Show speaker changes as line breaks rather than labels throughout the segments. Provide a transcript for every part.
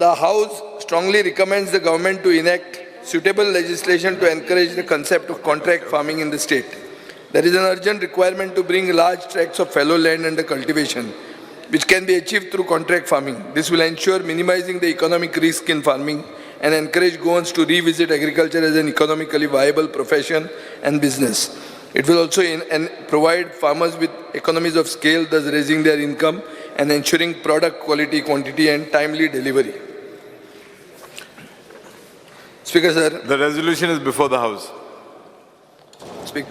The House strongly recommends the government to enact suitable legislation to encourage the concept of contract farming in the state. There is an urgent requirement to bring large tracts of fallow land under cultivation, which can be achieved through contract farming. This will ensure minimizing the economic risk in farming and encourage Goans to revisit agriculture as an economically viable profession and business. It will also provide farmers with economies of scale, thus raising their income and ensuring product quality, quantity, and timely delivery. Speaker, sir,
The resolution is before the House.
Speak.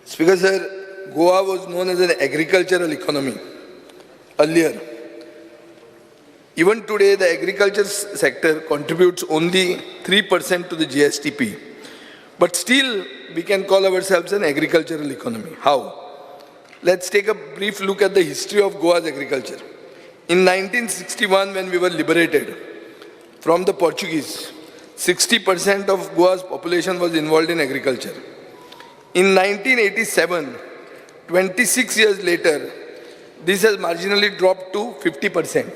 Speaker, sir, Goa was known as an agricultural economy earlier. Even today, the agriculture sector contributes only 3% to the GSDP. But still, we can call ourselves an agricultural economy. How? Let's take a brief look at the history of Goa's agriculture. In 1961, when we were liberated from the Portuguese, 60% of Goa's population was involved in agriculture. In 1987, 26 years later, this has marginally dropped to 50%.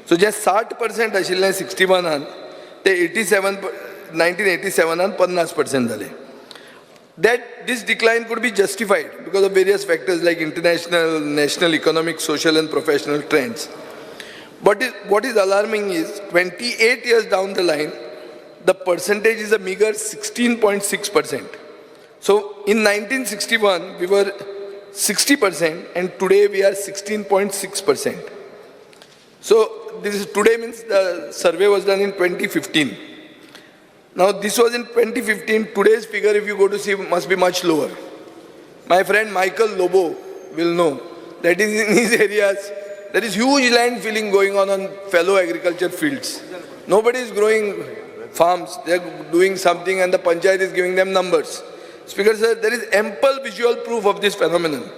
So जे 60% आशिल्लें 61आन ते 87, 1987आन 50% जाले. That this decline could be justified because of various factors like international, national, economic, social, and professional trends. But what is alarming is 28 years down the line, the percentage is a meager 16.6%. So in 1961, we were 60%, and today we are 16.6%. So this is today means the survey was done in 2015. Now this was in 2015. Today's figure, if you go to see, must be much lower. My friend Michael Lobo will know that is in his areas, there is huge land filling going on fallow agriculture fields. Nobody is growing farms, they are doing something and the panchayat is giving them numbers. Speaker sir, there is ample visual proof of this phenomenon.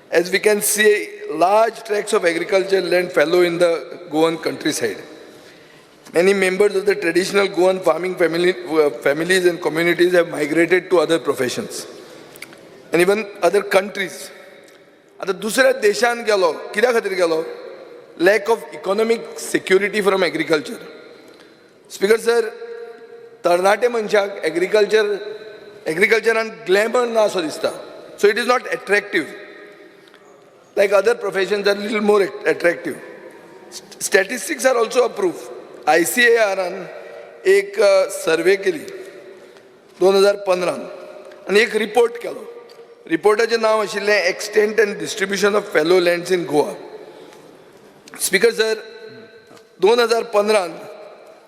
As we can see, large tracts of agricultural land fallow in the Goan countryside. Many members of the traditional Goan farming families and communities have migrated to other professions and even other countries. आतां दुसऱ्या देशांत गेलो, कित्या खातीर गेलो? Lack of economic security from agriculture. Speaker sir, तरणाटे मनशाक agriculture एग्रीकल्चरान glamour ना असो दिसता. So it is not attractive like other professions are little more attractive. Statistics are also a proof. आयसीएआरान एक सर्वे केली 2015न आनी एक रिपोर्ट केलो. रिपोर्टाचें नांव आशिल्लें Extent and Distribution of Fallow Lands in Goa. Speaker sir, 2015न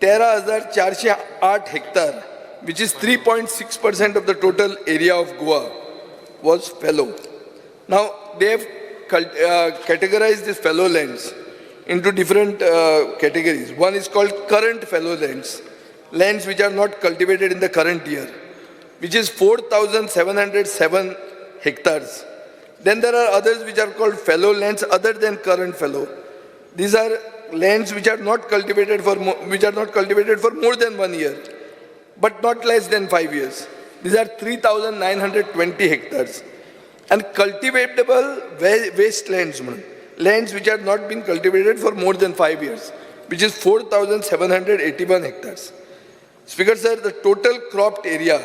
13,408 hectare, which is 3.6% of the total area of Goa, was fallow. Now they have categorized these fallow lands into different categories. One is called current fallow lands, lands which are not cultivated in the current year, which is 4,707 hectares. Then there are others which are called fallow lands other than current fallow. These are lands which are not cultivated for more than one year, but not less than 5 years. These are 3,920 hectares. And cultivatable wastelands, म्हणून, lands which are not been cultivated for more than 5 years, which is 4,781 hectares. Speaker sir, the total cropped area,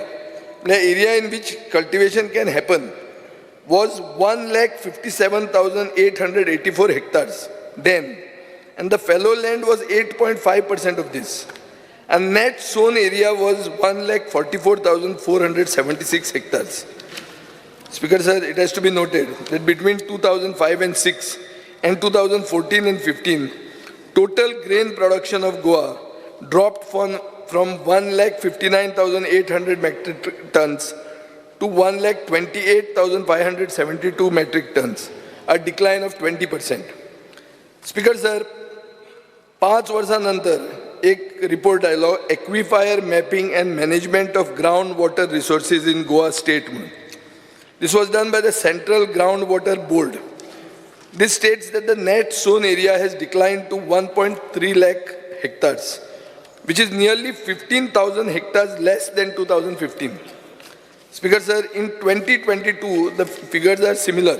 the area in which cultivation can happen, was 1,57,884 hectares then, and the fallow land was 8.5% of this. And net sown area was 1,44,476 hectares. Speaker sir, it has to be noted that between 2005 and 6 and 2014 and 15, total grain production of Goa dropped from 1,59,800 metric tons to 1,28,572 metric tons, a decline of 20%. Speaker sir, 5 वर्सां नंतर एक report आयलो, Aquifer Mapping and Management of Ground Water Resources in Goa State म्हणून. This was done by the Central Groundwater Board. This states that the net sown area has declined to 1.3 lakh hectares, which is nearly 15,000 hectares less than 2015. Speaker sir, in 2022, the figures are similar.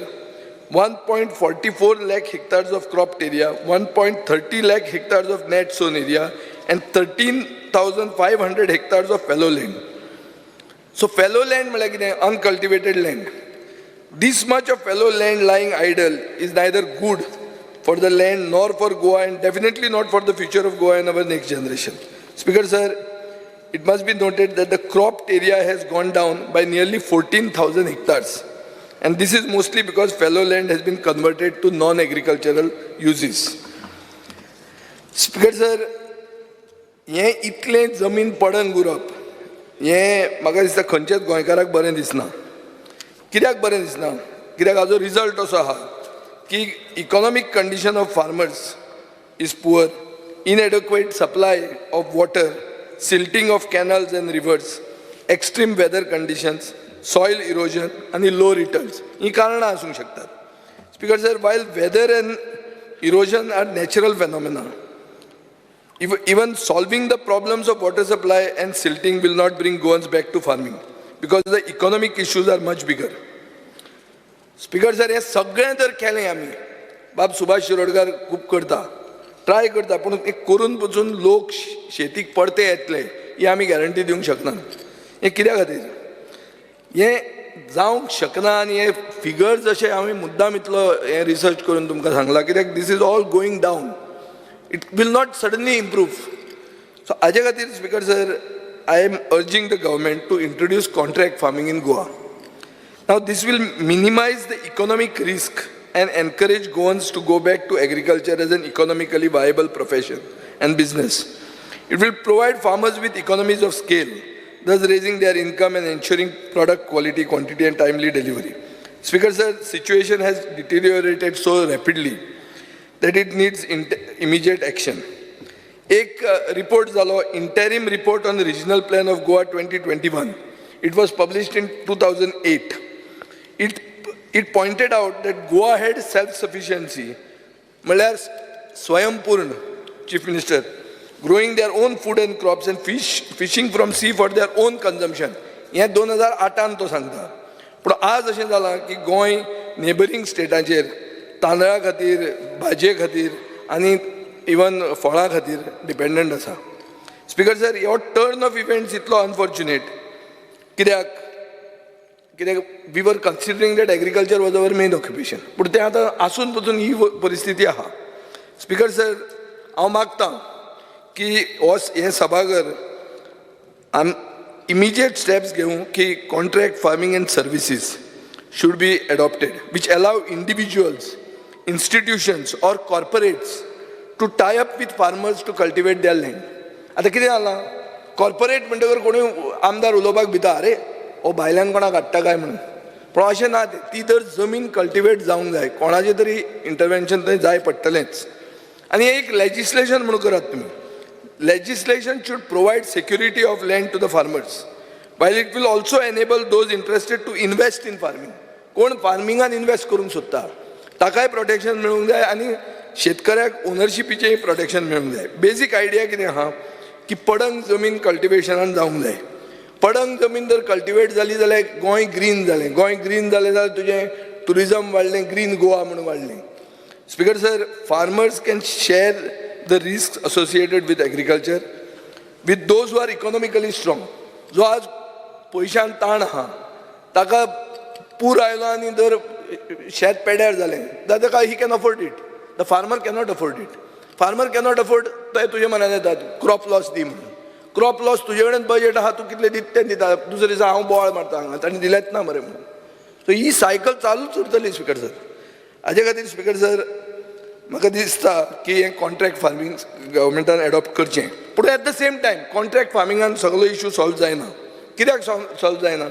1.44 lakh hectares of cropped area, 1.30 lakh hectares of net sown area, and 13,500 hectares of fallow land. So fallow land म्हळ्यार कितें? Uncultivated land. This much of fallow land lying idle is neither good for the land nor for Goa, and definitely not for the future of Goa and our next generation. Speaker sir, it must be noted that the cropped area has gone down by nearly 14,000 hectares. And this is mostly because fallow land has been converted to non-agricultural uses. Speaker sir, हें इतलें जमीन पडंग उरप हें म्हाका दिसता खंयच्याच गोंयकाराक बरें दिसना. कित्याक बरें दिसना? कित्याक हाजो रिजल्ट असो आहा की economic condition of farmers is poor, inadequate supply of water, silting of canals and rivers, extreme weather conditions, soil erosion आनी लो रिटर्न्स ही कारणां आसूंक शकतात. Speaker sir, while weather and erosion are natural phenomena, even solving the problems of water supply and silting will not bring Goans back to farming because the economic issues are much bigger. Speaker sir, हें सगळें जर केलें आमी, बाब सुभाष शिरोडकर खूब करता, try करता, पूण तें करून पसून लोक शेतीक परते येतले ही आमी गॅरंटी दिवंक शकनात. हें कित्या खातीर हें जावंक शकना आनी हे फिगर्स अशे हांवें मुद्दाम इतलो हें रिसर्च करून तुमकां सांगलां, कित्याक this is all going down, it will not suddenly improve. So हाजे खातीर, Speaker sir, I am urging the government to introduce contract farming in Goa. Now, this will minimize the economic risk and encourage Goans to go back to agriculture as an economically viable profession and business. It will provide farmers with economies of scale, thus raising their income and ensuring product quality, quantity, and timely delivery. Speaker sir, situation has deteriorated so rapidly that it needs immediate action. एक report जालो, Interim Report on Regional Plan of Goa 2021. It was published in 2008. It pointed out that Goa had self sufficiency, म्हणल्यार स्वयंपूर्ण, Chief Minister, growing their own food and crops and fishing from sea for their own consumption. हें 2008आन तो सांगता, पूण आज अशें जालां की गोंय नेबरींग स्टेटाचेर तांदळा खातीर, भाजये खातीर आनी इवन फळां खातीर डिपेंडंट आसा. स्पीकर सर, हो टर्न ऑफ इव्हेंट्स इतलो अनफॉर्च्युनेट कित्याक? कित्याक we were considering that agriculture was our main occupation, पूण तें आतां आसून पसून ही परिस्थिती आहा. स्पीकर सर, हांव मागतां की हो हें सभाघर आम इमिजिएट स्टेप्स घेवूं की contract farming and services should be adopted which allow individuals, institutions or corporates to tie up with farmers to cultivate their land. आतां कितें जालां, कॉर्पोरेट म्हणटकर कोणूय आमदार उलोवपाक भिता, अरे हो भायल्यान कोणाक हाडटा काय म्हणून. पूण अशें ना तें. ती जर जमीन कल्टिवेट जावंक जाय, कोणाचें तरी इंटरवेन्शन थंय जाय पडटलेंच. आनी एक लेजिस्लेशन म्हणून करात तुमी. Legislation should provide security of land to the farmers, while it will also enable those interested to invest in farming. कोण फार्मिंगान इन्वेस्ट करूंक सोदता ताकाय प्रोटेक्शन मेळूंक जाय आनी शेतकऱ्याक ओनरशिपीचेंय प्रोटेक्शन मेळूंक जाय. बेजीक आयडिया कितें आहा की पडंग जमीन कल्टिवेशनान जावंक जाय. पडंग जमीन जर कल्टिवेट जाली जाल्यार गोंय ग्रीन जालें. गोंय ग्रीन जालें जाल्यार तुजें ट्युरिजम वाडलें, ग्रीन गोवा म्हणून वाडलें. Speaker sir, farmers can share the risk associated with agriculture with those who are economically strong. जो आज पयशान ताण आहा ताका पूर आयलो आनी जर शेत पेड्यार जालें जाल्यार ताका he can afford it. The farmer cannot afford it. Farmer cannot afford, ते तुजे मनान येतात क्रॉप लॉस दी म्हणून. क्रॉप लॉस तुजे कडेन बजेट आहा, तूं कितले दित ते दिता. दुसरे दिसा हांव बोवाळ मारता हांगा, तांणी दिलेच ना मरे म्हणून. सो ही सायकल चालूच उरतली, स्पीकर सर. हाजे खातीर, स्पीकर सर, म्हाका दिसता की हें कॉन्ट्रॅक्ट फार्मींग गव्हर्मेंटान एडॉप्ट करचें. पूण at the same time contract फार्मिंगान सगलो इशू सॉल्व जायना. कित्याक सॉल्व जायना?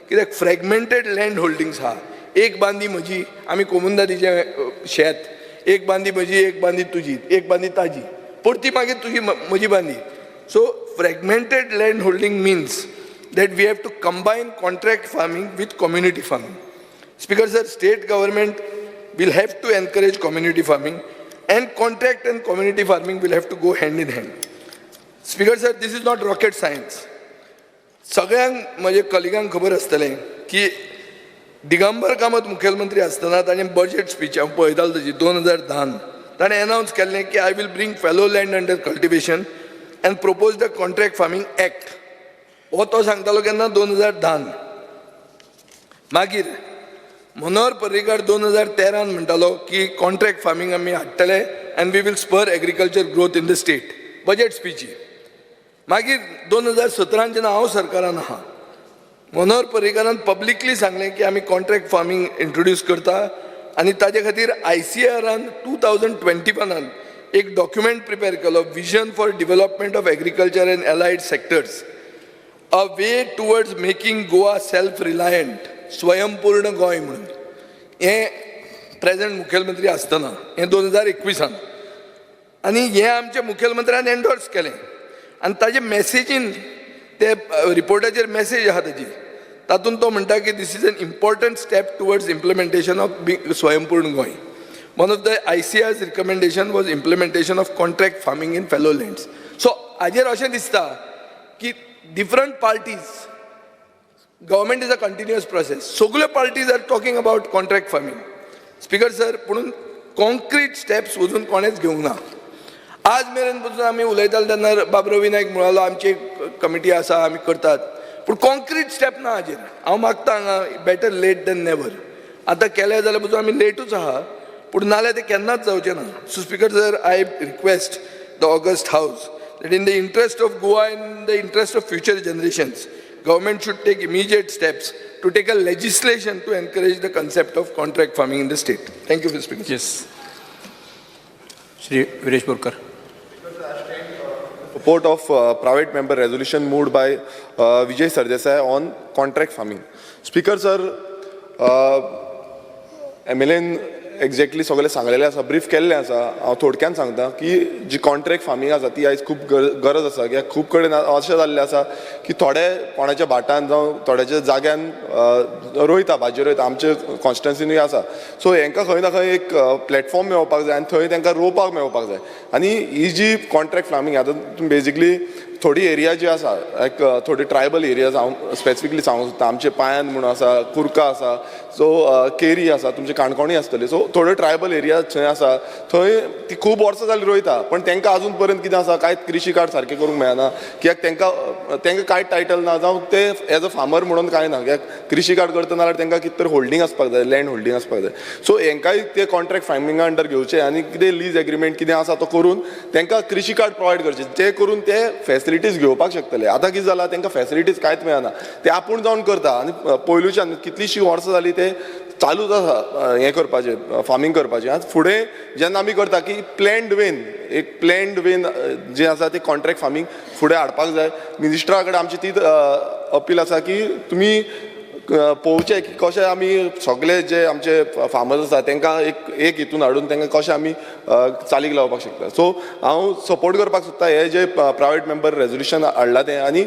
कित्याक फ्रेगमेंटेड लँड होल्डिंग्स आहा. एक बांदी म्हजी, आमी कोमुंदादीचें शेत, एक बांदी म्हजी, एक बांदी तुजी, एक बांदी ताजी, परती मागीर तुजी, म्हजी बांदी. So fragmented land holding means that we have to combine contract farming with community farming. Speaker sir, state government will have to encourage community farming, and contract and community farming will have to go hand in hand. Speaker sir, this is not rocket science. सगळ्यांक, म्हजे कलिगांक खबर आसतलें की दिगंबर कामत मुखेलमंत्री आसतना ताणें budget speech हांव पळयतालो ताजी 2010न ताणें एनावन्स केल्लें की I will bring fallow land under cultivation and propose the Contract Farming Act. हो तो सांगतालो केन्ना? 2010न. मागीर मनोहर पर्रीकार 2013न म्हणटालो की कॉन्ट्रॅक्ट फार्मींग आमी हाडटले and we will spur agriculture growth in the state. Budget स्पीची. मागीर 2017न जेन्ना हांव सरकारान आहा, मनोहर पर्रीकारान पब्लिकली सांगलें की आमी कॉन्ट्रॅक्ट फार्मींग इंट्रोड्यूस करता आनी ताजे खातीर आयसीएआरान 2021न एक डॉक्युमेंट प्रिपेर केलो, Vision for Development of Agriculture and Allied Sectors, a way towards making Goa self reliant, स्वयंपूर्ण गोंय म्हणून. हें प्रेझेंट मुखेलमंत्री आसतना, हें 2021न आनी हें आमच्या मुखेलमंत्र्यान एन्डोर्स केलें आनी ताजे मॅसेजीन, ते रिपोर्टाचेर मॅसेज आहा ताजी, तातूंत तो म्हणटा की this is an important step towards implementation of स्वयंपूर्ण Goa. One of the ICAR's recommendation was implementation of contract farming in fallow lands. So हाजेर अशें दिसता की different parties, government is a continuous process, सगल्यो parties are talking about contract farming, Speaker sir, पुणून concrete steps अजून कोणेच घेवंक ना. आज मेरेन पसून आमी उलयताले तेन्ना बाब रवी नायक म्हणालो, आमची कमिटी आसा, आमी करतात, पूण कॉन्क्रीट स्टेप ना. हाजेर हांव मागता हांगा, better late than never. आतां केलें जाल्यार पसून आमी लेटूच आहा, पूण नाल्यार तें केन्नाच जावचें ना. So Speaker sir, I request the august house that in the interest of Goa and the interest of future generations, government should take immediate steps to take a legislation to encourage the concept of contract farming in the state. Thank you, Mr. Speaker.
Yes. Shri Viresh Borkar.
Support of private member resolution moved by Vijay Sardesai on contract farming. Speaker sir, MLAन exactly सगळें सांगलेलें आसा, brief केल्लें आसा. हांव थोडक्यान सांगता की जी कॉन्ट्रॅक्ट फार्मींग आसा ती आयज खूब गरज आसा, कित्याक खूब कडेन अशें जाल्लें आसा की थोडे कोणाच्या भाटान जावं थोड्याच्या जाग्यान रोयता, भाजी रोयता. आमचे कॉन्स्टिट्युन्सीनूय आसा. सो हेंकां खंय ना खंय एक प्लॅटफॉर्म मेळोवपाक जाय आनी थंय तांकां रोवपाक मेळोवपाक जाय. आनी ही जी कॉन्ट्रॅक्ट फार्मींग आतां बेजिकली थोडी एरिया जी आसा, लायक थोडी ट्रायबल एरियाज, हांव स्पेसिफिकली सांगूंक सोदता, आमचे पायान म्हणून आसा, कुर्का आसा, सो केरी आसा, तुमचे काणकोणी आसतली. सो थोड्यो ट्रायबल एरिया थंय आसा, थंय ती खूब वर्सां जालीं रोयता, पण तांकां अजून पर्यंत कितें आसा, कांयच कृशी कार्ड सारकें करूंक मेळना, कित्याक तांकां कांय टायटल ना, जावं ते एज अ फार्मर म्हणून कांय ना, कित्याक कृशी कार्ड करतना जाल्यार तांकां कितें तरी होल्डींग आसपाक जाय, लँड होल्डींग आसपाक जाय. सो हेंकांय ते कॉन्ट्रॅक्ट फार्मिंगा अंडर घेवचें आनी कितें लीज एग्रीमेंट कितें आसा तो करून तांकां कृशी कार्ड प्रोवायड करचें, जे करून ते फॅसिलिटीज घेवपाक शकतले. आतां कितें जालां, तांकां फॅसिलिटीज कांयच मेळना, ते आपूण जावन करता आनी पयलुच्यान कितलींशीं वर्सां जालीं ते चालूच आसा हें करपाचें, फार्मींग करपाचें. आतां फुडें जेन्ना आमी करता की प्लॅन्ड वेन, एक प्लॅन्ड वेन जें आसा तें कॉन्ट्रॅक्ट फार्मींग फुडें हाडपाक जाय. मिनिस्टरा कडेन आमची तीच अपील आसा की तुमी पळोवचें की कशें आमी सगळे जे आमचे फार्मर्स आसा तांकां एक एक हितून हाडून तांकां कशें आमी चालीक लावपाक शकता. सो हांव सपोर्ट करपाक सोदता हे जे प्रायवेट मेंबर रेजोल्युशन हाडलां तें. आनी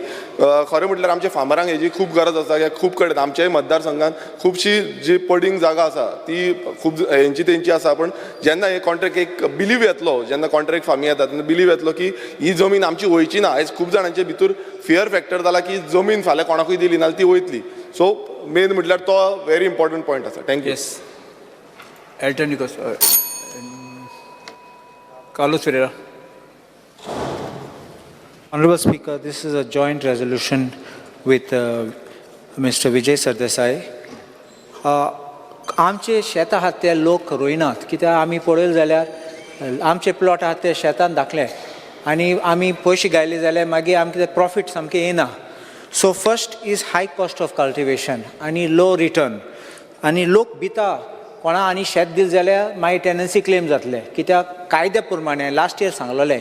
खरें म्हटल्यार आमच्या फार्मरांक हेजी खूब गरज आसा, कित्याक खूब कडेन आमच्याय मतदारसंघात खुबशी जी पडींग जागा आसा ती खूब हेंची तेंची आसा. पूण जेन्ना हे कॉन्ट्रॅक्ट एक बिलीव येतलो, जेन्ना कॉन्ट्रॅक्ट फार्मींग येता तेन्ना बिलीव येतलो की ही जमीन आमची वयची ना. आयज खूब जाणांचे भितर फियर फॅक्टर जाला की जमीन फाल्यां कोणाकूय दिली नाल्यार ती वयतली. सो मेन म्हटल्यार तो व्हेरी इम्पॉर्टंट पॉयंट आसा. Thank you.
Yes. Elton Nicos. Carlos Ferreira.
Honorable Speaker, this is a joint resolution with Mr. Vijay Sardesai. आमचे शेत आहात ते लोक रोयनात, कित्याक आमी पळयले जाल्यार आमचे प्लॉट आहात ते शेतान धाकले आनी आमी पयशे घायले जाल्यार मागीर आमकां ते प्रॉफीट सामकें येना. So first is high cost of cultivation आनी लो रिटर्न आनी लोक भिता कोणा आनी शेत दिलें जाल्यार मागीर टेनन्सी क्लेम जातले, कित्याक कायद्या प्रमाणे लास्ट इयर सांगलेलें,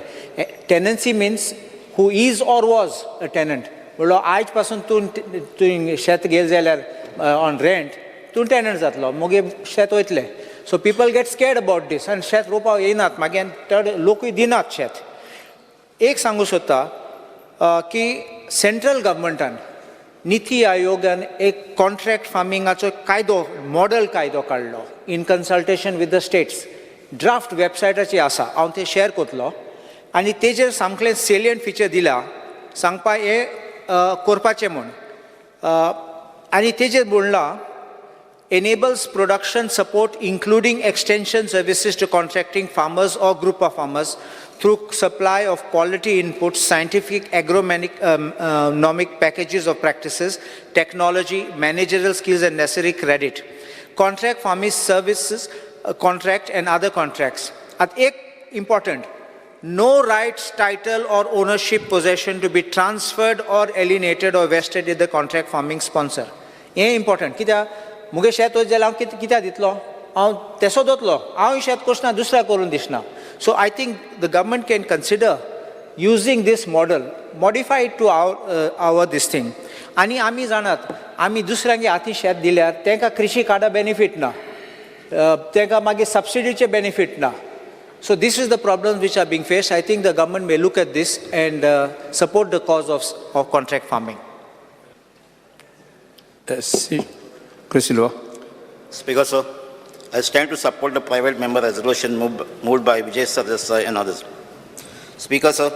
tenancy means who is or was a tenant. म्हणलो आयज पासून तूं तुवें शेत घेतलें जाल्यार ऑन रेंट तूं टेनंट जातलो, मागीर शेत वयतलें. So people get scared about this आनी शेत रोवपाक येयनात मागीर आनी चड लोकूय दिनात शेत. एक सांगू सोदता की सेंट्रल गव्हर्मेंटान निती आयोगान एक कॉन्ट्रॅक्ट फार्मिंगाचो कायदो, मॉडल कायदो काडलो in consultation with the states. Draft वेबसायटाची आसा, हांव तें शेअर करतलो आनी तेजेर सामकें सेलियंट फिचर दिला सांगपा हें करपाचें म्हूण आनी तेजेर म्हणलां enables production support including extension services to contracting farmers or group of farmers through supply of quality inputs, scientific agronomic packages of practices, technology, managerial skills and necessary credit. Contract farming services, contract and other contracts. At एक important, no rights, title or ownership possession to be transferred or alienated or vested in the contract farming sponsor. हें important कित्याक मुगे शेत वयता जाल्यार हांव कित्याक दितलो, हांव तेसो दवरतलो, हांव शेत करचना दुसऱ्या करून दिसना. So I think the government can consider using this model, modify to our this thing. आनी आमी जाणात आमी दुसऱ्यांगे हाती शेत दिल्यार तांकां कृषी कार्डा बेनिफीट ना, तांकां मागीर सबसिडीचे बेनिफीट ना. So this is the problem which are being faced. I think the government may look at this and support the cause of contract farming.
Chris Silva.
Speaker, sir, I stand to support the private member resolution moved by Vijay Sardesai and others. Speaker, sir,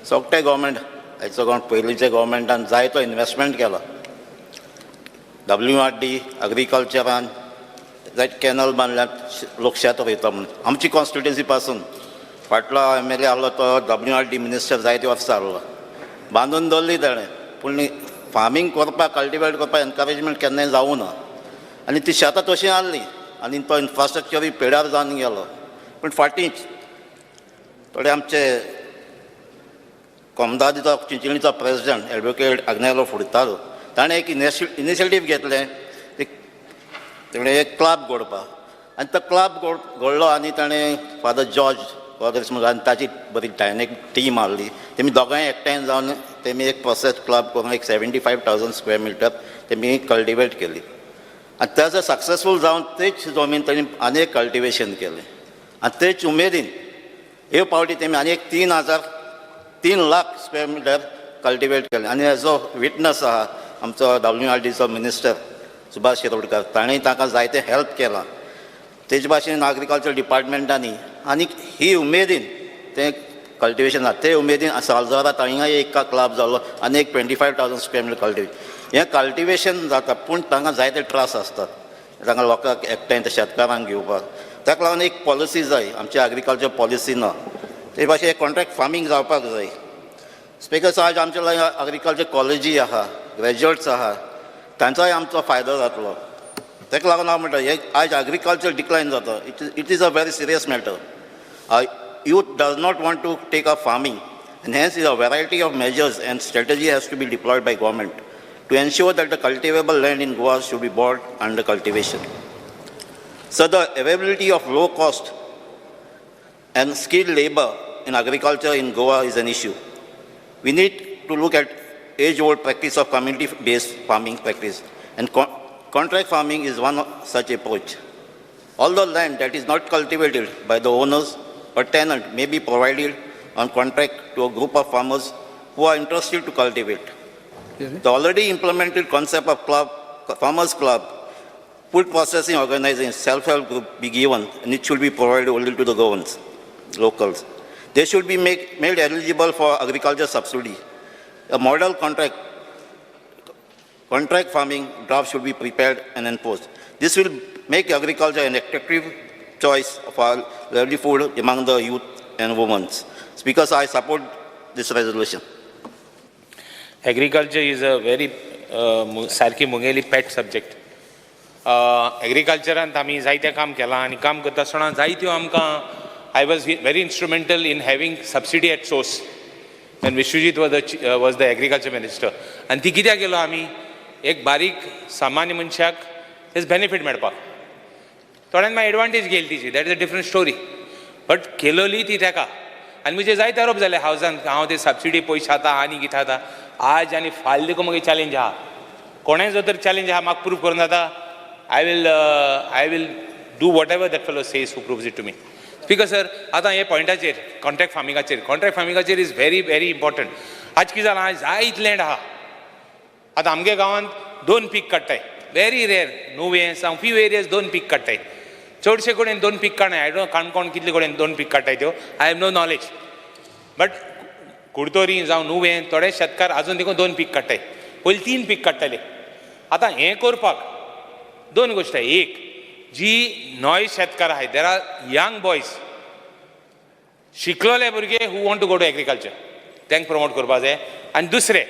सोगटे government, आयचो government पयलींच्या गव्हर्मेंटान जायतो investment केला. WRD अग्रिकल्चरान जायते canal बांदल्यात, लोक शेत रोयता म्हणून. आमची कॉन्स्टिट्युएन्सी पासून फाटलो MLA आहलो तो WRD minister जायते वर्सां आहलो, बांदून दवरली ताणें, पूण फार्मींग करपाक कल्टिवेट करपाक एनकरेजमेंट केन्नाय जावूं ना आनी ती शेतां तशीं आहलीं आनी तो इन्फ्रास्ट्रक्चरूय पेड्यार जावन गेलो. पूण फाटींच थोडे आमचे कोमदादीचो चिंचणीचो प्रेसिडेंट एडवोकेट आग्नेलो फुडतालो, ताणें एक इनिशिएटीव घेतलें, तेणें एक क्लब घडोवपाक आनी तो क्लब घडलो आनी ताणें फादर जॉर्ज रॉड्रिग्स म्हणून आनी ताची बरी डायनेक टीम आहली, तेमी दोगांय एकठांय जावन तेमी एक प्रोसेस क्लब करून एक 75,000 स्क्वेअर मिटर तेमी कल्टिवेट केली आनी तेजो सक्सेसफूल जावन तेच जमीन ताणी आनी एक कल्टिवेशन केलें आनी तेच उमेदीन हे पावटी तेमी आनी एक 3 लाख स्क्वेअर मिटर कल्टिवेट केलें. आनी हेजो विटनस आहा आमचो WRDचो मिनिस्टर सुभाष शिरोडकर, ताणें तांकां जायतें हेल्प केलां. तेजे भाशेन एग्रीकल्चर डिपार्टमेंटांनी आनी ही उमेदीन तें कल्टिवेशन आसा ते उमेदीन सालजरा थंय एक क्लब जालो आनी एक 25,000 स्क्वेअर मिटर कल्टिवेशन. हें कल्टिवेशन जाता पूण तांकां जायते त्रास आसतात तांकां लोकांक एकठांय ते शेतकारांक घेवपाक. ताका लागून एक पॉलिसी जाय, आमची एग्रीकल्चर पॉलिसी ना, ते भाशेन कॉन्ट्रॅक्ट फार्मींग जावपाक जाय. स्पिकर साहेब, आज आमच्या लागीं एग्रीकल्चर कॉलेजी आहा, ग्रॅज्युएट्स आहा, तांचोय आमचो फायदो जातलो. ताका लागून हांव म्हणटा हे आयज एग्रीकल्चर डिक्लायन जाता, it is a very serious matter. Youth does not want to take up farming and hence a variety of measures and strategy has to be deployed by government to ensure that the cultivable land in Goa should be brought under cultivation. So the availability of low cost and skilled labor in agriculture in Goa is an issue. We need to look at age-old practice of community-based farming practice, and contract farming is one such approach. Although land that is not cultivated by the owners or tenant may be provided on contract to a group of farmers who are interested to cultivate. The already implemented concept of club, farmers club, food processing organization, self-help group be given, and it should be provided only to the Goans, locals. They should be made eligible for agriculture subsidy. A model contract farming draft should be prepared and enforced. This will make agriculture an attractive choice for livelihood among the youth and women. Speaker, I support this resolution.
Agriculture is a very सारकी मुगेली पेट subject. एग्रीकल्चरांत आमी जायतें काम केलां आनी काम करता आसतना जायत्यो आमकां I was very instrumental in having subsidy at source when Vishwajit was the agriculture minister. आनी ती कित्याक केलो आमी एक बारीक सामान्य मनशाक तेज बेनिफीट मेळपाक. थोड्यान मागीर एडवांटेज घेयली तिची, that is a different story, but केलोली ती तेका. आनी म्हजे जायते आरोप जाले हावजान हांव ते सबसिडी पयशे खाता आनी कितें खाता. आज आनी फाल्यां देखून मागीर चॅलेंज आहा, कोणें जो तर चॅलेंज आहा म्हाका प्रूव करून जाता. I will do whatever that fellow says who proves it to me. Speaker sir, आतां हे पॉयंटाचेर कॉन्ट्रॅक्ट फार्मिंगाचेर, कॉन्ट्रॅक्ट फार्मिंगाचेर is very very important. आज कितें जालां, जाय इतलें आहा. आतां आमगे गांवांत 2 पीक काडटाय, व्हेरी रेर नुवें जावं फ्यू एरियाज 2 पीक काडटाय. चडशे कडेन 2 पीक काडनाय. I don't Canacona कितले कडेन 2 पीक काडटाय त्यो, I have no knowledge. But Curtorim जावं नुवें थोडे शेतकार आजून देखून 2 पीक काडटाय, पयलीं 3 पीक काडटाले. आतां हें करपाक दोन गोश्ट आहे. एक जी नॉय शेतकार आहाय, there are young boys, शिकलोले भुरगे who want to go to agriculture, तांकां प्रमोट करपा जाय. आनी दुसरें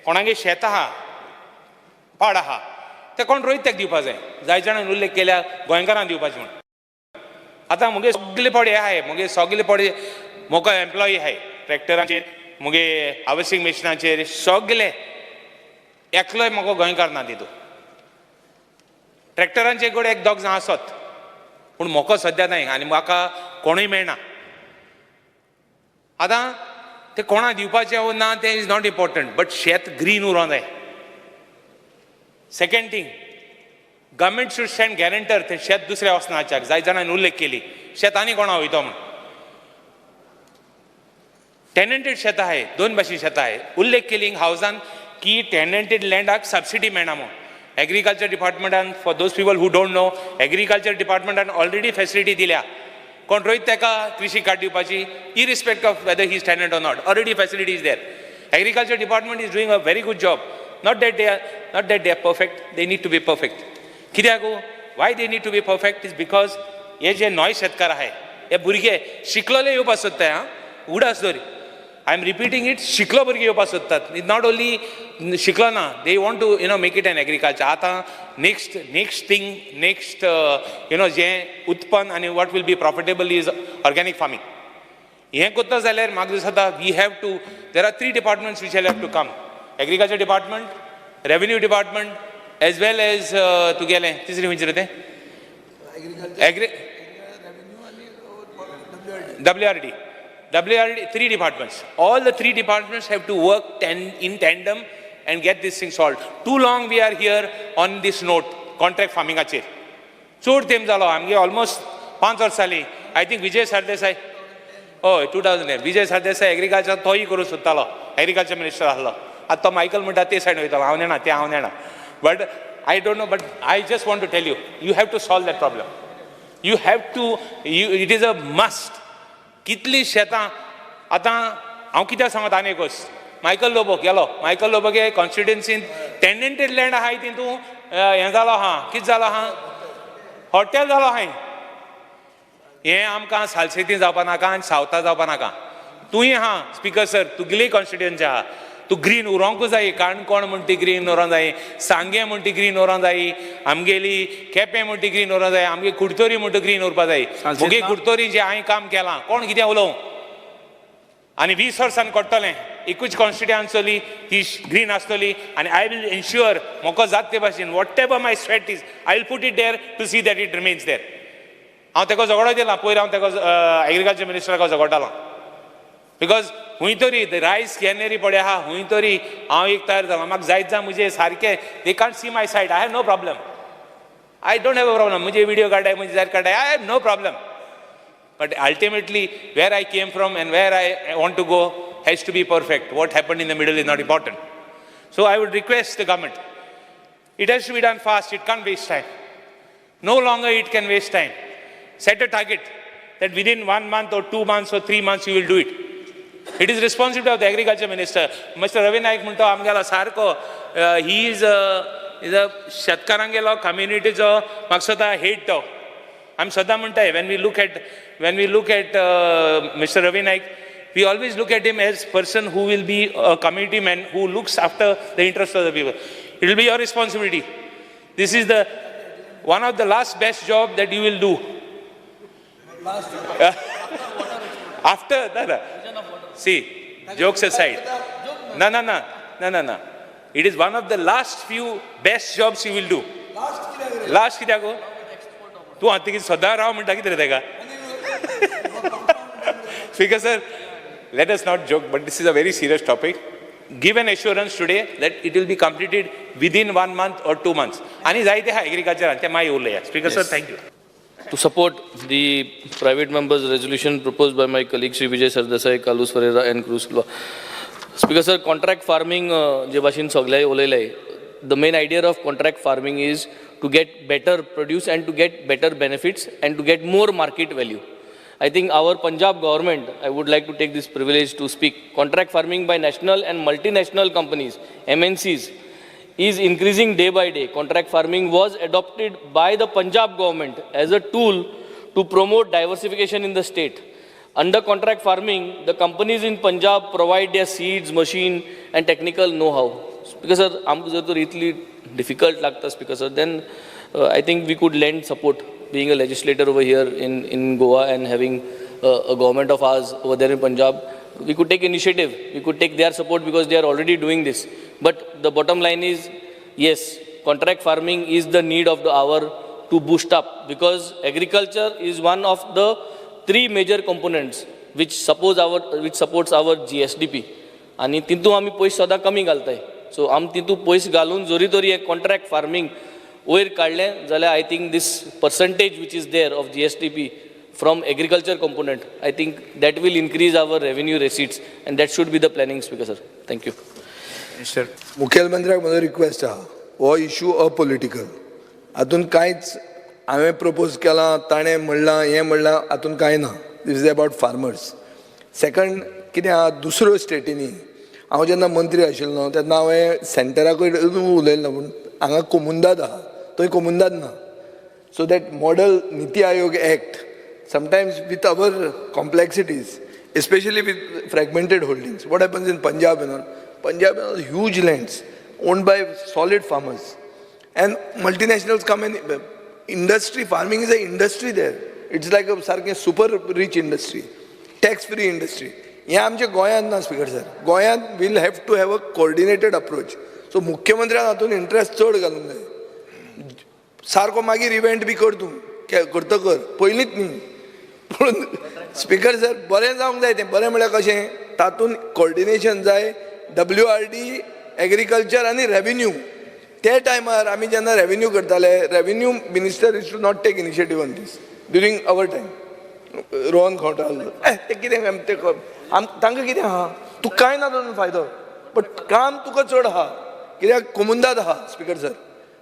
कोणागे शेत आहा, पाड आहा, ते कोण रोयत तेका दिवपा जाय. जाय जाणांनी उल्लेख केल्या गोंयकारांक दिवपाचें म्हूण. आतां मुगे सगले पडे आहाय, मुगे सगले पडे मोको एम्प्लॉई आहाय, ट्रॅक्टराचेर मुगे हार्वेस्टींग मशिनाचेर सगले, एकलोय म्हाका गोंयकार ना तितूंत. ट्रॅक्टरांचे कडेन एक दोग जाण आसत, पूण म्हाका सद्या न्हय आनी म्हाका कोणूय मेळना. आतां ते कोणा दिवपाचें वो ना तें is not important, but शेत ग्रीन उरोंक जाय. Second thing, government should stand guarantor. तें शेत दुसऱ्या वचनाच्याक जाय जाणांनी उल्लेख केली शेत आनी कोणा वयतो म्हूण. टेनंटेड शेतां आहाय, दोन भाशेन शेतां आहाय. उल्लेख केली हावजान की टेनंटेड लँडाक सबसिडी मेळना म्हूण एग्रीकल्चर डिपार्टमेंटान. For those people who don't know, agriculture डिपार्टमेंटान already facility दिल्या, कोण रोयत ताका कृषी कार्ड दिवपाची, irrespective of whether he is tenant or not. Already facility is there. Agriculture department is doing a very good job. Not that they are perfect, they need to be perfect. कित्याक? Why they need to be perfect is because हे जे नॉय शेतकार आहाय, हे भुरगे शिकलोले येवपाक सोदताय. आं, उडास दवर, I am repeating it, शिकलो भुरगे येवपाक सोदतात. It not only शिकलो ना, they want to make it an agriculture. आतां next thing, next जें उत्पन्न आनी what will be profitable is organic farming. हें करता जाल्यार म्हाका दिसता we have to there are three departments which have to come: agriculture department, revenue department, as well as तुगेलें तिसरें खंयचें रे तें, agri WRD. WRD, three departments. All the three departments have to work in tandem and get this thing solved. Too long we are here on this note, contract farming आचेर. चड तेंप जालो आमगे, almost 5 वर्सां जालीं. I think Vijay Sardesai, हय, 2000 Vijay Sardesai agriculture तोय करूंक सोदतालो, एग्रीकल्चर मिनिस्टर आसलो. आतां तो मायकल म्हणटा ते सायडीन वयतालो, हांव नेणा तें, हांव नेणा, but I don't know, but I just want to tell you, you have to solve that problem. You have to you it is a must. कितलीं शेतां आतां हांव कित्याक सांगता आनी एक गोश्ट, मायकल लोबो गेलो, मायकल लोबो गे कॉन्स्टिट्युन्सीन टेनंटेड लँड आहाय, तितूं हें जालो आहा, कितें जालो आहा, हॉटेल जालो आहाय. हें आमकां सालसेती जावपा नाका आनी सावथा जावपा नाका. तूंय आहा स्पिकर सर, तुगेली कॉन्स्टिट्युन्सी आहा, तूं ग्रीन उरोंकूच जाय. काणकोण म्हण ती ग्रीन उरोंक जाय, सांगें म्हण ती ग्रीन उरोंक जाय, आमगेली केपें म्हण ती ग्रीन उरोंक जाय, आमगे कुडतरी म्हण ती ग्रीन उरपा जाय. म्हगे कुडतरी जें हांवें काम केलां, कोण कितें उलोवं, आनी 20 वर्सान कोडटलें, एकूच कॉन्स्टिट्युन्सी आसतली, ती ग्रीन आसतली. आनी I will ensure म्हाका जाता ते भाशेन, whatever my sweat is, I will put it there to see that it remains there. हांव ताका झगडो दिला पयर, हांव ताका एग्रीकल्चर मिनिस्टराक झगडटालो, because खूंय तरी रायस कॅनरी पडे आहा, खूंय तरी हांव एक तयार जाला, म्हाका जायत जा म्हजें सारकें. They can't see my side. I have no problem, I don't have a problem. म्हजे विडियो काडाय, म्हजे जायत काडाय, I have no problem, but ultimately where I came from and where I want to go has to be perfect. What happen in the middle is not important. So I would request the government, it has to be done fast. It can't waste time. No longer it can waste time. Set a target that within 1 month or 2 months or 3 months you will do it. It is responsibility of the agriculture minister. Mr. Ravi Naik म्हणतो आमगेलो सारको, he is a शेतकारांगेलो कम्युनिटीचो म्हाका सदां head तो. आमी सदां म्हणटाय, when we look at Mr. Ravi Naik, we always look at him as person who will be a community man who looks after the interest of the people. It will be your responsibility. This is the one of the last best job that you will do. After no, no. See, jokes aside. No, no, no, no, no, no. It is one of the last few best jobs you will do. Last कित्याक गो? तूं आतां कितें सदां राव म्हणटा कितें रे तेका? Speaker sir, let us not joke, but this is a very serious topic. Give an assurance today that it will be completed within 1 month or 2 months. आनी जायते आहा एग्रीकल्चरान, ते मागीर उलया. Speaker sir, thank you.
To support the private members resolution proposed by my colleague Shri Vijay Sardesai, Carlos Ferreira and Cruz Silva. Speaker sir, contract farming जे भाशेन सगळे उलयले, the main idea of contract farming is to get better produce and to get better benefits and to get more market value. I think our Punjab government, I would like to take this privilege to speak, contract farming by national and multinational companies, MNCs, is increasing day by day. Contract farming was adopted by the Punjab government as a tool to promote diversification in the state. Under contract farming, the companies in Punjab provide their seeds, machine, and technical know-how. Speaker sir, आमकां जर तर इतली difficult लागता Speaker sir, then I think we could lend support, being a legislator over here in Goa and having a government of ours over there in Punjab. We could take initiative, we could take their support because they are already doing this. But the bottom line is, yes, contract farming is the need of the hour to boost up, because agriculture is one of the three major components which supports our GSDP. आनी तितून आमी पयशे सदां कमी घालताय. So आमी तितून पयशे घालून जरी तरी हें कॉन्ट्रॅक्ट फार्मींग वयर काडलें जाल्यार I think this percentage which is there of GSDP from agriculture component, I think that will increase our revenue receipts, and that should be the planning, Speaker sir. Thank you.
Minister.
मुखेलमंत्र्याक म्हजो request आहा, हो issue apolitical, हातून कांयच हांवें propose केलां, ताणें म्हणलां, हें म्हणलां, हातून कांय ना. This is about farmers. Second कितें आहा, दुसऱ्यो स्टेटींनी हांव जेन्ना मंत्री आशिल्लो तेन्ना हांवें सेंटराकूय उलयलो, पूण हांगा कोमुंदाद आहा, थंय कोमुंदाद ना. So that model NITI Aayog act, sometimes with our complexities, especially with fragmented holdings. What happens in Punjab and all? Punjab and all, huge lands owned by solid farmers. And multinationals come in, industry, farming is an industry there. It's like a super rich industry, tax-free industry. हें आमच्या गोंयांत ना speaker sir. गोंयांत will have to have a coordinated approach. So मुख्यमंत्र्यान हातूंत interest चड घालूंक जाय. सारको मागीर इव्हेंट बी कर तूं, करतकर पयलींच न्ही. पूण स्पीकर सर बरें जावंक जाय तें. बरें म्हळ्यार कशें, तातूंत कोऑर्डिनेशन जाय, WRD, agriculture आनी रेवेन्यू. ते टायमार आमी जेन्ना रेवेन्यू करताले, revenue minister is to not take initiative on this during our time. Rohan Khaunte ते कितें ते तांकां कितें आहा, तुका कांय ना तातूंत फायदो, बट काम तुका चड आहा कित्याक कोमुंदाद आहा स्पीकर सर.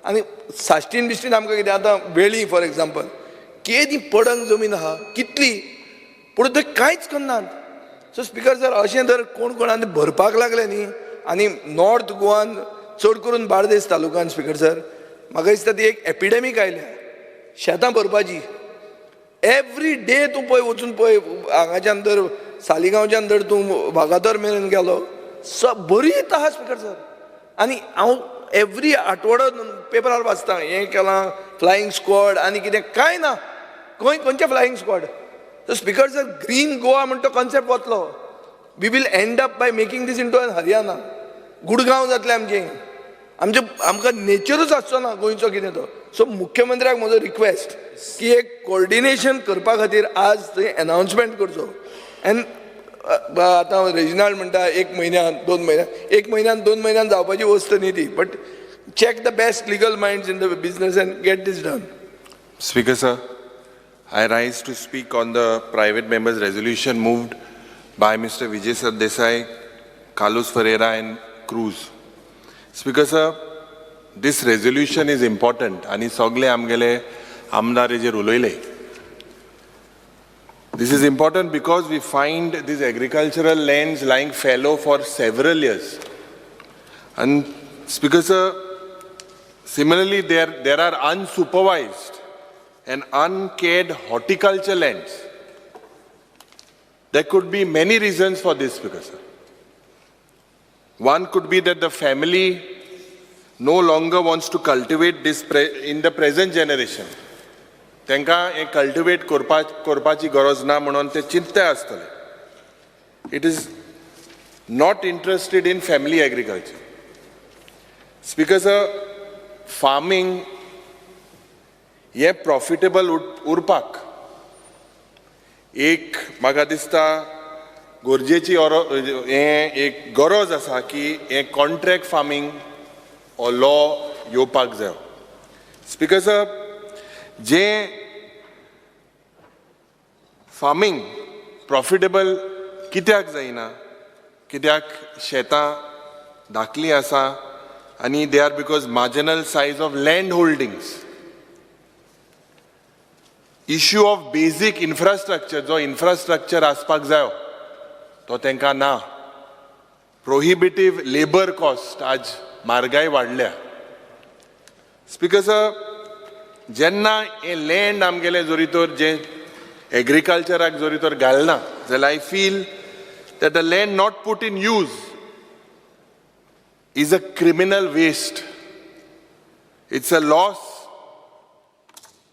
आनी साश्टीन बिश्टीन आमकां कितें आतां वेळी फॉर एग्जाम्पल केदी पडंग जमीन आहा कितली, पूण थंय कांयच करनात. सो स्पीकर सर अशें जर कोण कोण भरपाक लागले न्ही, आनी नॉर्थ गोवान चड करून बार्देस तालुकान स्पीकर सर म्हाका दिसता ती एक एपिडेमीक आयल्या शेतां भरपाची. एवरी डे तूं पळय वचून पळय हांगाच्यान तर सालिगांवच्यान तर तूं वागातोर मेरेन गेलो बरीच आहा स्पीकर सर. आनी हांव एवरी आठवडो पेपरार वाचता हें केलां फ्लायींग स्क्वॉड आनी कितें कांय ना, खंय खंयचें flying squad. So speaker sir green Goa म्हण तो कॉन्सेप्ट वतलो. We will end up by making this into an Haryana. Gurgaon जातलें आमचें, आमचें आमकां नेचरूच आसचो ना गोंयचो कितें तो. सो मुख्यमंत्र्याक म्हजो रिक्वेस्ट की एक कोऑर्डिनेशन करपा खातीर आज थंय एनावन्समेंट करचो. एंड आतां रेजिनाल्ड म्हणटा एक म्हयन्यान 2 म्हयन्यान, एक म्हयन्यान 2 म्हयन्यान जावपाची वस्त न्ही ती, but check the best legal minds in the business and get this done.
Speaker sir, I rise to speak on the private members resolution moved by Mr. Vijay Sardesai, Carlos Ferreira and Cruz. Speaker sir, this resolution is important ani sogle amgele amdar हेजेर उलयले. This is important because we find these agricultural lands lying fallow for several years. And Speaker sir, similarly there are unsupervised and uncared horticulture lands. There could be many reasons for this, Speaker sir. One could be that the family no longer wants to cultivate this in the present generation. तांकां हें cultivate करपाची गरज ना म्हणून ते चिंतता आसतले. It is not interested in family agriculture. Speaker sir, farming हें profitable उरपाक एक म्हाका दिसता गरजेची हें एक गरज आसा की हें कॉन्ट्रॅक्ट फार्मींग हो लॉ येवपाक जाय. स्पीकर सर, जें फार्मींग प्रॉफिटेबल कित्याक जायना, कित्याक शेतां धाकलीं आसा आनी they are because marginal size of land holdings. Issue of basic infrastructure, जो इन्फ्रास्ट्रक्चर आसपाक जायो तो तांकां ना. प्रोहिबिटीव लेबर कॉस्ट, आज म्हारगाय वाडल्या. Speaker sir, जेन्ना हें लँड आमगेलें जरी तर जें एग्रीकल्चराक जरी तर घालना जाल्यार I feel that the land not put in use is a criminal waste. It's a loss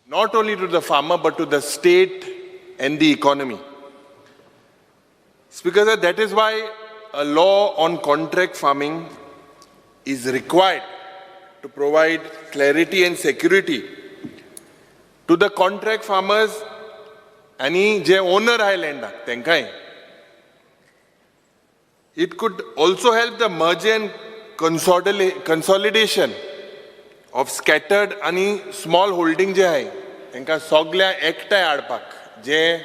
not only to the farmer but to the state and the economy. Speaker sir, that is why a law on contract farming is required to provide clarity and security to the contract farmers आनी जे owner आहाय लँडाक तेंकांय. It could also help the merge and consolidation of scattered आनी small holding जे आहाय तेंकां सगळ्या एकठांय हाडपाक, जे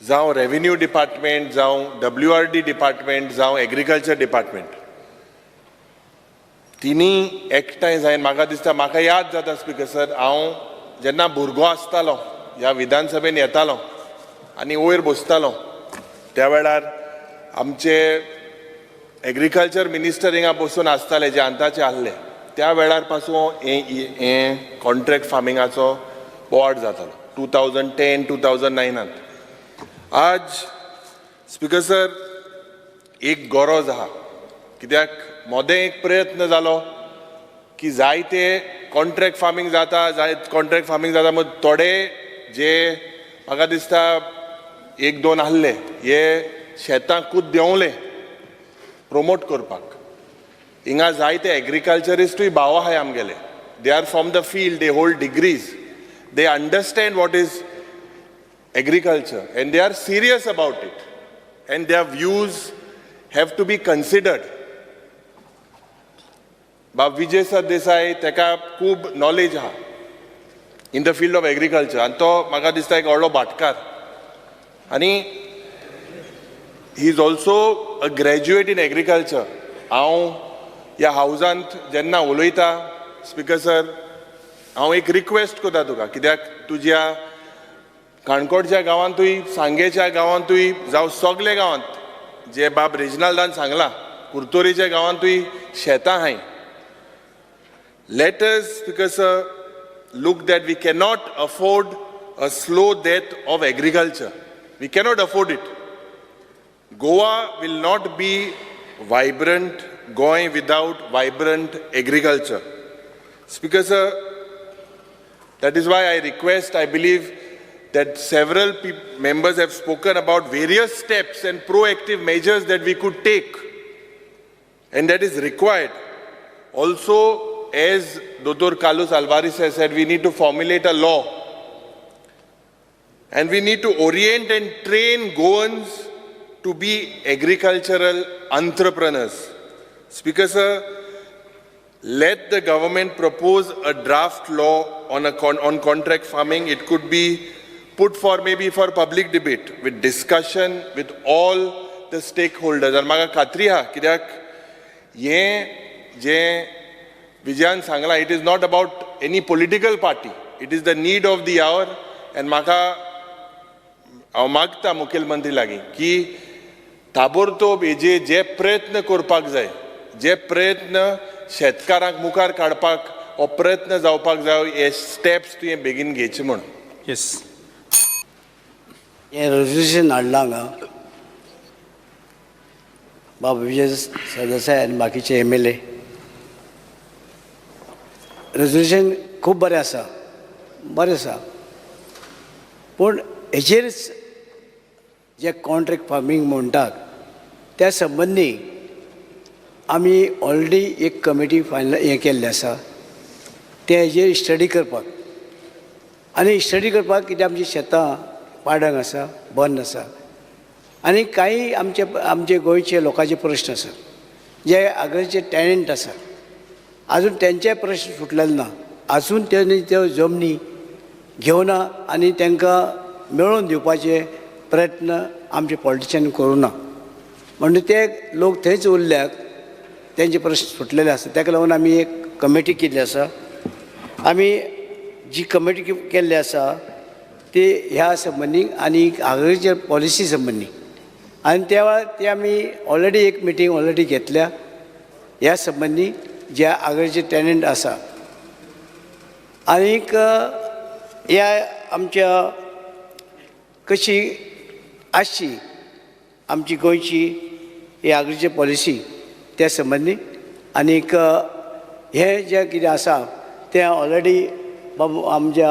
जावं रेवेन्यू डिपार्टमेंट, जावं डब्ल्यू आर डी डिपार्टमेंट, जावं एग्रीकल्चर डिपार्टमेंट, तिनी एकठांय जायन. म्हाका दिसता, म्हाका याद जाता स्पिकर सर, हांव जेन्ना भुरगो आसतालो, ह्या विधानसभेन येतालो आनी वयर बसतालो, त्या वेळार आमचे एग्रीकल्चर मिनिस्टर हिंगा बसून आसताले, जे आतांचे आहले. त्या वेळार पासून हें कॉन्ट्रॅक्ट फार्मिंगाचो बोवाळ जातालो 2010, 2009त. आज स्पिकर सर, एक गरज आहा, कित्याक मोदें एक प्रयत्न जालो की जायते कॉन्ट्रॅक्ट फार्मींग जाता, जायत कॉन्ट्रॅक्ट फार्मींग जाता, मग थोडे जे म्हाका दिसता एक दोन आहले, हे शेतां कूद देंवले प्रोमोट करपाक. हिंगा जायते एग्रीकल्चरिस्टूय भाव आहाय आमगेले. They are from the field, they hold degrees, they understand what is agriculture and they are serious about it, and their views have to be considered. बाब विजय सरदेसाय, तेका खूब नॉलेज आहा in the field of agriculture आनी तो म्हाका दिसता एक व्हडलो भाटकार आनी he is also a graduate in agriculture. हांव ह्या हावजांत जेन्ना उलयता स्पिकर सर, हांव एक रिक्वेस्ट करता तुका, कित्याक तुज्या काणकोणच्या गांवांतूय, सांगेच्या गांवांतूय, जावं सगल्या गांवांत, जे बाब रेजिनाल्डान सांगलां, कुर्तोरीच्या गांवांतूय शेतां आहाय. Let us, Speaker sir, look that we cannot afford a slow death of agriculture. We cannot afford it. Goa will not be vibrant Goa without vibrant agriculture. Speaker sir, that is why I request, I believe that several members have spoken about various steps and proactive measures that we could take, and that is required. Also, as Dr. Carlos Alvarez has said, we need to formulate a law and we need to orient and train Goans to be agricultural entrepreneurs. Speaker sir, let the government propose a draft law on contract farming. It could be put for maybe for public debate with discussion with all the stakeholders. आनी म्हाका खात्री आहा, कित्याक हें जें विजयान सांगलां, it is not about any political party, it is the need of the hour. And म्हाका हांव मागता मुखेलमंत्री लागीं की ताबडतोब हेजे जे प्रयत्न करपाक जाय, जे प्रयत्न शेतकारांक मुखार काडपाक हो प्रयत्न जावपाक जाय, हे स्टेप्स तुवें बेगीन घेवचे म्हूण.
येस.
हें रेजोल्युशन हाडलां हांगा बाब विजय सरदेसाय आनी बाकीचे एमएलए. रेजोल्युशन खूब बरें आसा, बरें आसा, पूण हेचेरच जे कॉन्ट्रॅक्ट फार्मींग म्हणटात त्या संबंदी आमी ऑलरेडी एक कमिटी फायनल हें केल्लें आसा, तें हेजेर स्टडी करपाक. आनी स्टडी करपाक कित्याक आमचीं शेतां पाडंग आसा, बंद आसा आनी कांय आमचे गोंयचे लोकांचे प्रश्न आसा, जे आगळचे टॅनंट आसा, आजून तेंचे प्रश्न सुटलेले ना. आजून तेणी त्यो जमनी घेवना आनी तांकां मेळोवन दिवपाचे प्रयत्न आमचे पॉलिटिशियन करूं ना, म्हणून ते लोक थंयच उरल्यात, तेंचे प्रश्न सुटलेले आसा. ताका लागून आमी एक कमिटी केल्ली आसा. आमी जी कमिटी केल्ली आसा ती ह्या संबंदी आनी आगळीचे पॉलिसी संबंदी, आनी त्या वेळार ती आमी ऑलरेडी एक मिटींग ऑलरेडी घेतल्या ह्या संबंदी, जे आगळीचे टॅनंट आसा. आनीक ह्या आमच्या कशी आसची आमची गोंयची ही आगरीची पॉलिसी त्या संबंदी. आनीक हें जें कितें आसा तें ऑलरेडी बाबू आमच्या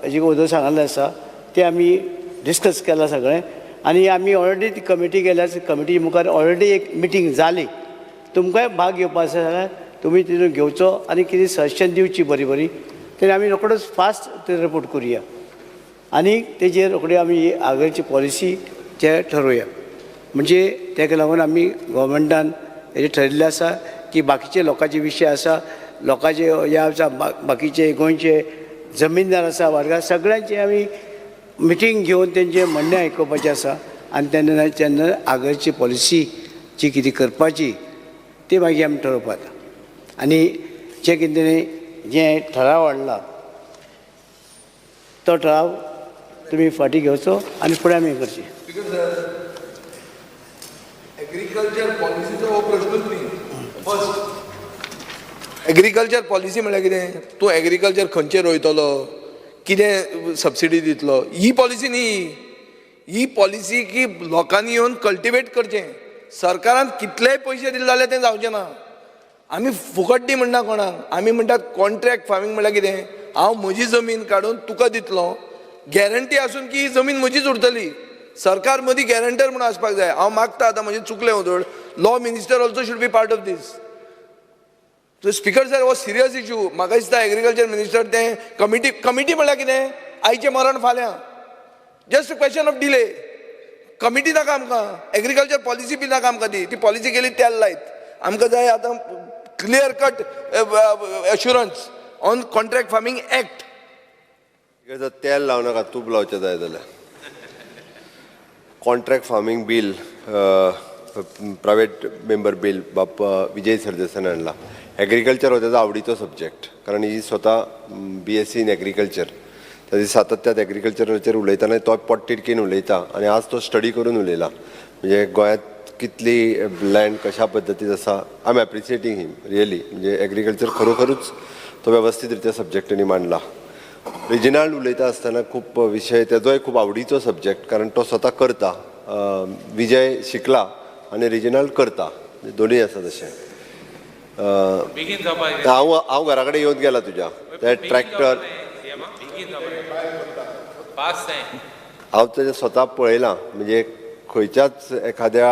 हेजे वोदोळ सांगल्लें आसा, तें आमी डिस्कस केलां सगळें. आनी आमी ऑलरेडी ती कमिटी केल्या, कमिटी मुखार ऑलरेडी एक मिटींग जाली. तुमकांय भाग घेवपा आसा जाल्यार तुमी तितून घेवचो आनी कितें सजेशन दिवची बरी बरी, तरी आमी रोखडोच फास्ट ते रिपोर्ट करुया आनी तेजेर रोखडी आमी आगळची पॉलिसी ते ठरोवया. म्हणजे तेका लागून आमी गोवोरमेंटान हेजें ठरयल्लें आसा की बाकीचे लोकांचे विशय आसा, लोकांचे हे आसा, बाकीचे गोंयचे जमीनदार आसा, वारकार, सगळ्यांचे आमी मिटींग घेवन तेंचें म्हणणें आयकुपाचें आसा. आनी तेन्ना तेन्ना आगळची पॉलिसी जी कितें करपाची ती मागीर आमी ठरोवपाक. आनी जें कितें जें ठराव हाडला तो ठराव तुमी फाटीं घेवचो आनी फुडें आमी करची.
एग्रीकल्चर पॉलिसीचो हो प्रश्नूच न्ही. फर्स्ट एग्रीकल्चर पॉलिसी म्हळ्यार कितें? तूं एग्रीकल्चर खंयचें रोयतलो, कितें सबसिडी दितलो, ही पॉलिसी न्ही. ही पॉलिसी की लोकांनी येवन कल्टिवेट करचें. सरकारान कितलेय पयशे दिले जाल्यार तें जावचें ना. आमी फुकट दी म्हणना कोणाक, आमी म्हणटात कॉन्ट्रॅक्ट फार्मींग म्हळ्यार कितें? हांव म्हजी जमीन काडून तुका दितलो, गॅरंटी आसून की ही जमीन म्हजीच उरतली. सरकार मदीं गॅरंटर म्हणून आसपाक जाय. हांव मागता आतां म्हजें चुकलें वोदोळ, law minister also should be part of this. So speaker sir, हो सिरियस इशू. म्हाका दिसता एग्रीकल्चर मिनिस्टर तें कमिटी, कमिटी म्हळ्यार कितें? आयचें मरण फाल्यां, just question of delay. Committee नाका आमकां, एग्रीकल्चर पॉलिसी बी नाका आमकां. ती ती पॉलिसी गेली तेल लायत. आमकां जाय आतां clear cut assurance on contract farming act.
तेल लावं नाका, तूप लावचें जाय जाल्यार. Contract farming bill, private member bill बाप विजय सरदेसायान हाडला. एग्रीकल्चर हो तेजो आवडीचो सब्जेक्ट, कारण ही स्वता BSc in agriculture. ताजी सातत्यात एग्रीकल्चराचेर उलयतना तो पोटतिडकीन उलयता आनी आज तो स्टडी करून उलयला. म्हणजे गोंयांत कितली लँड कशा पद्दतीन आसा, I am appreciating him really. म्हणजे एग्रीकल्चर खरोखरूच तो वेवस्थीत रित्या सब्जेक्टांनी मांडला. रेजिनाल्ड उलयता आसतना खूब विशय तेजोय खूब आवडीचो सब्जेक्ट, कारण तो स्वता करता. विजय शिकला आनी रेजिनाल्ड करता, दोनूय आसा तशें.
बेगीन जावपाक.
हांव हांव घरा कडेन येवन गेला तुज्या ते ट्रॅक्टर.
बेगीन जावपाक पास तें.
हांव तेजें स्वता पळयलां, म्हणजे खंयच्याच एखाद्या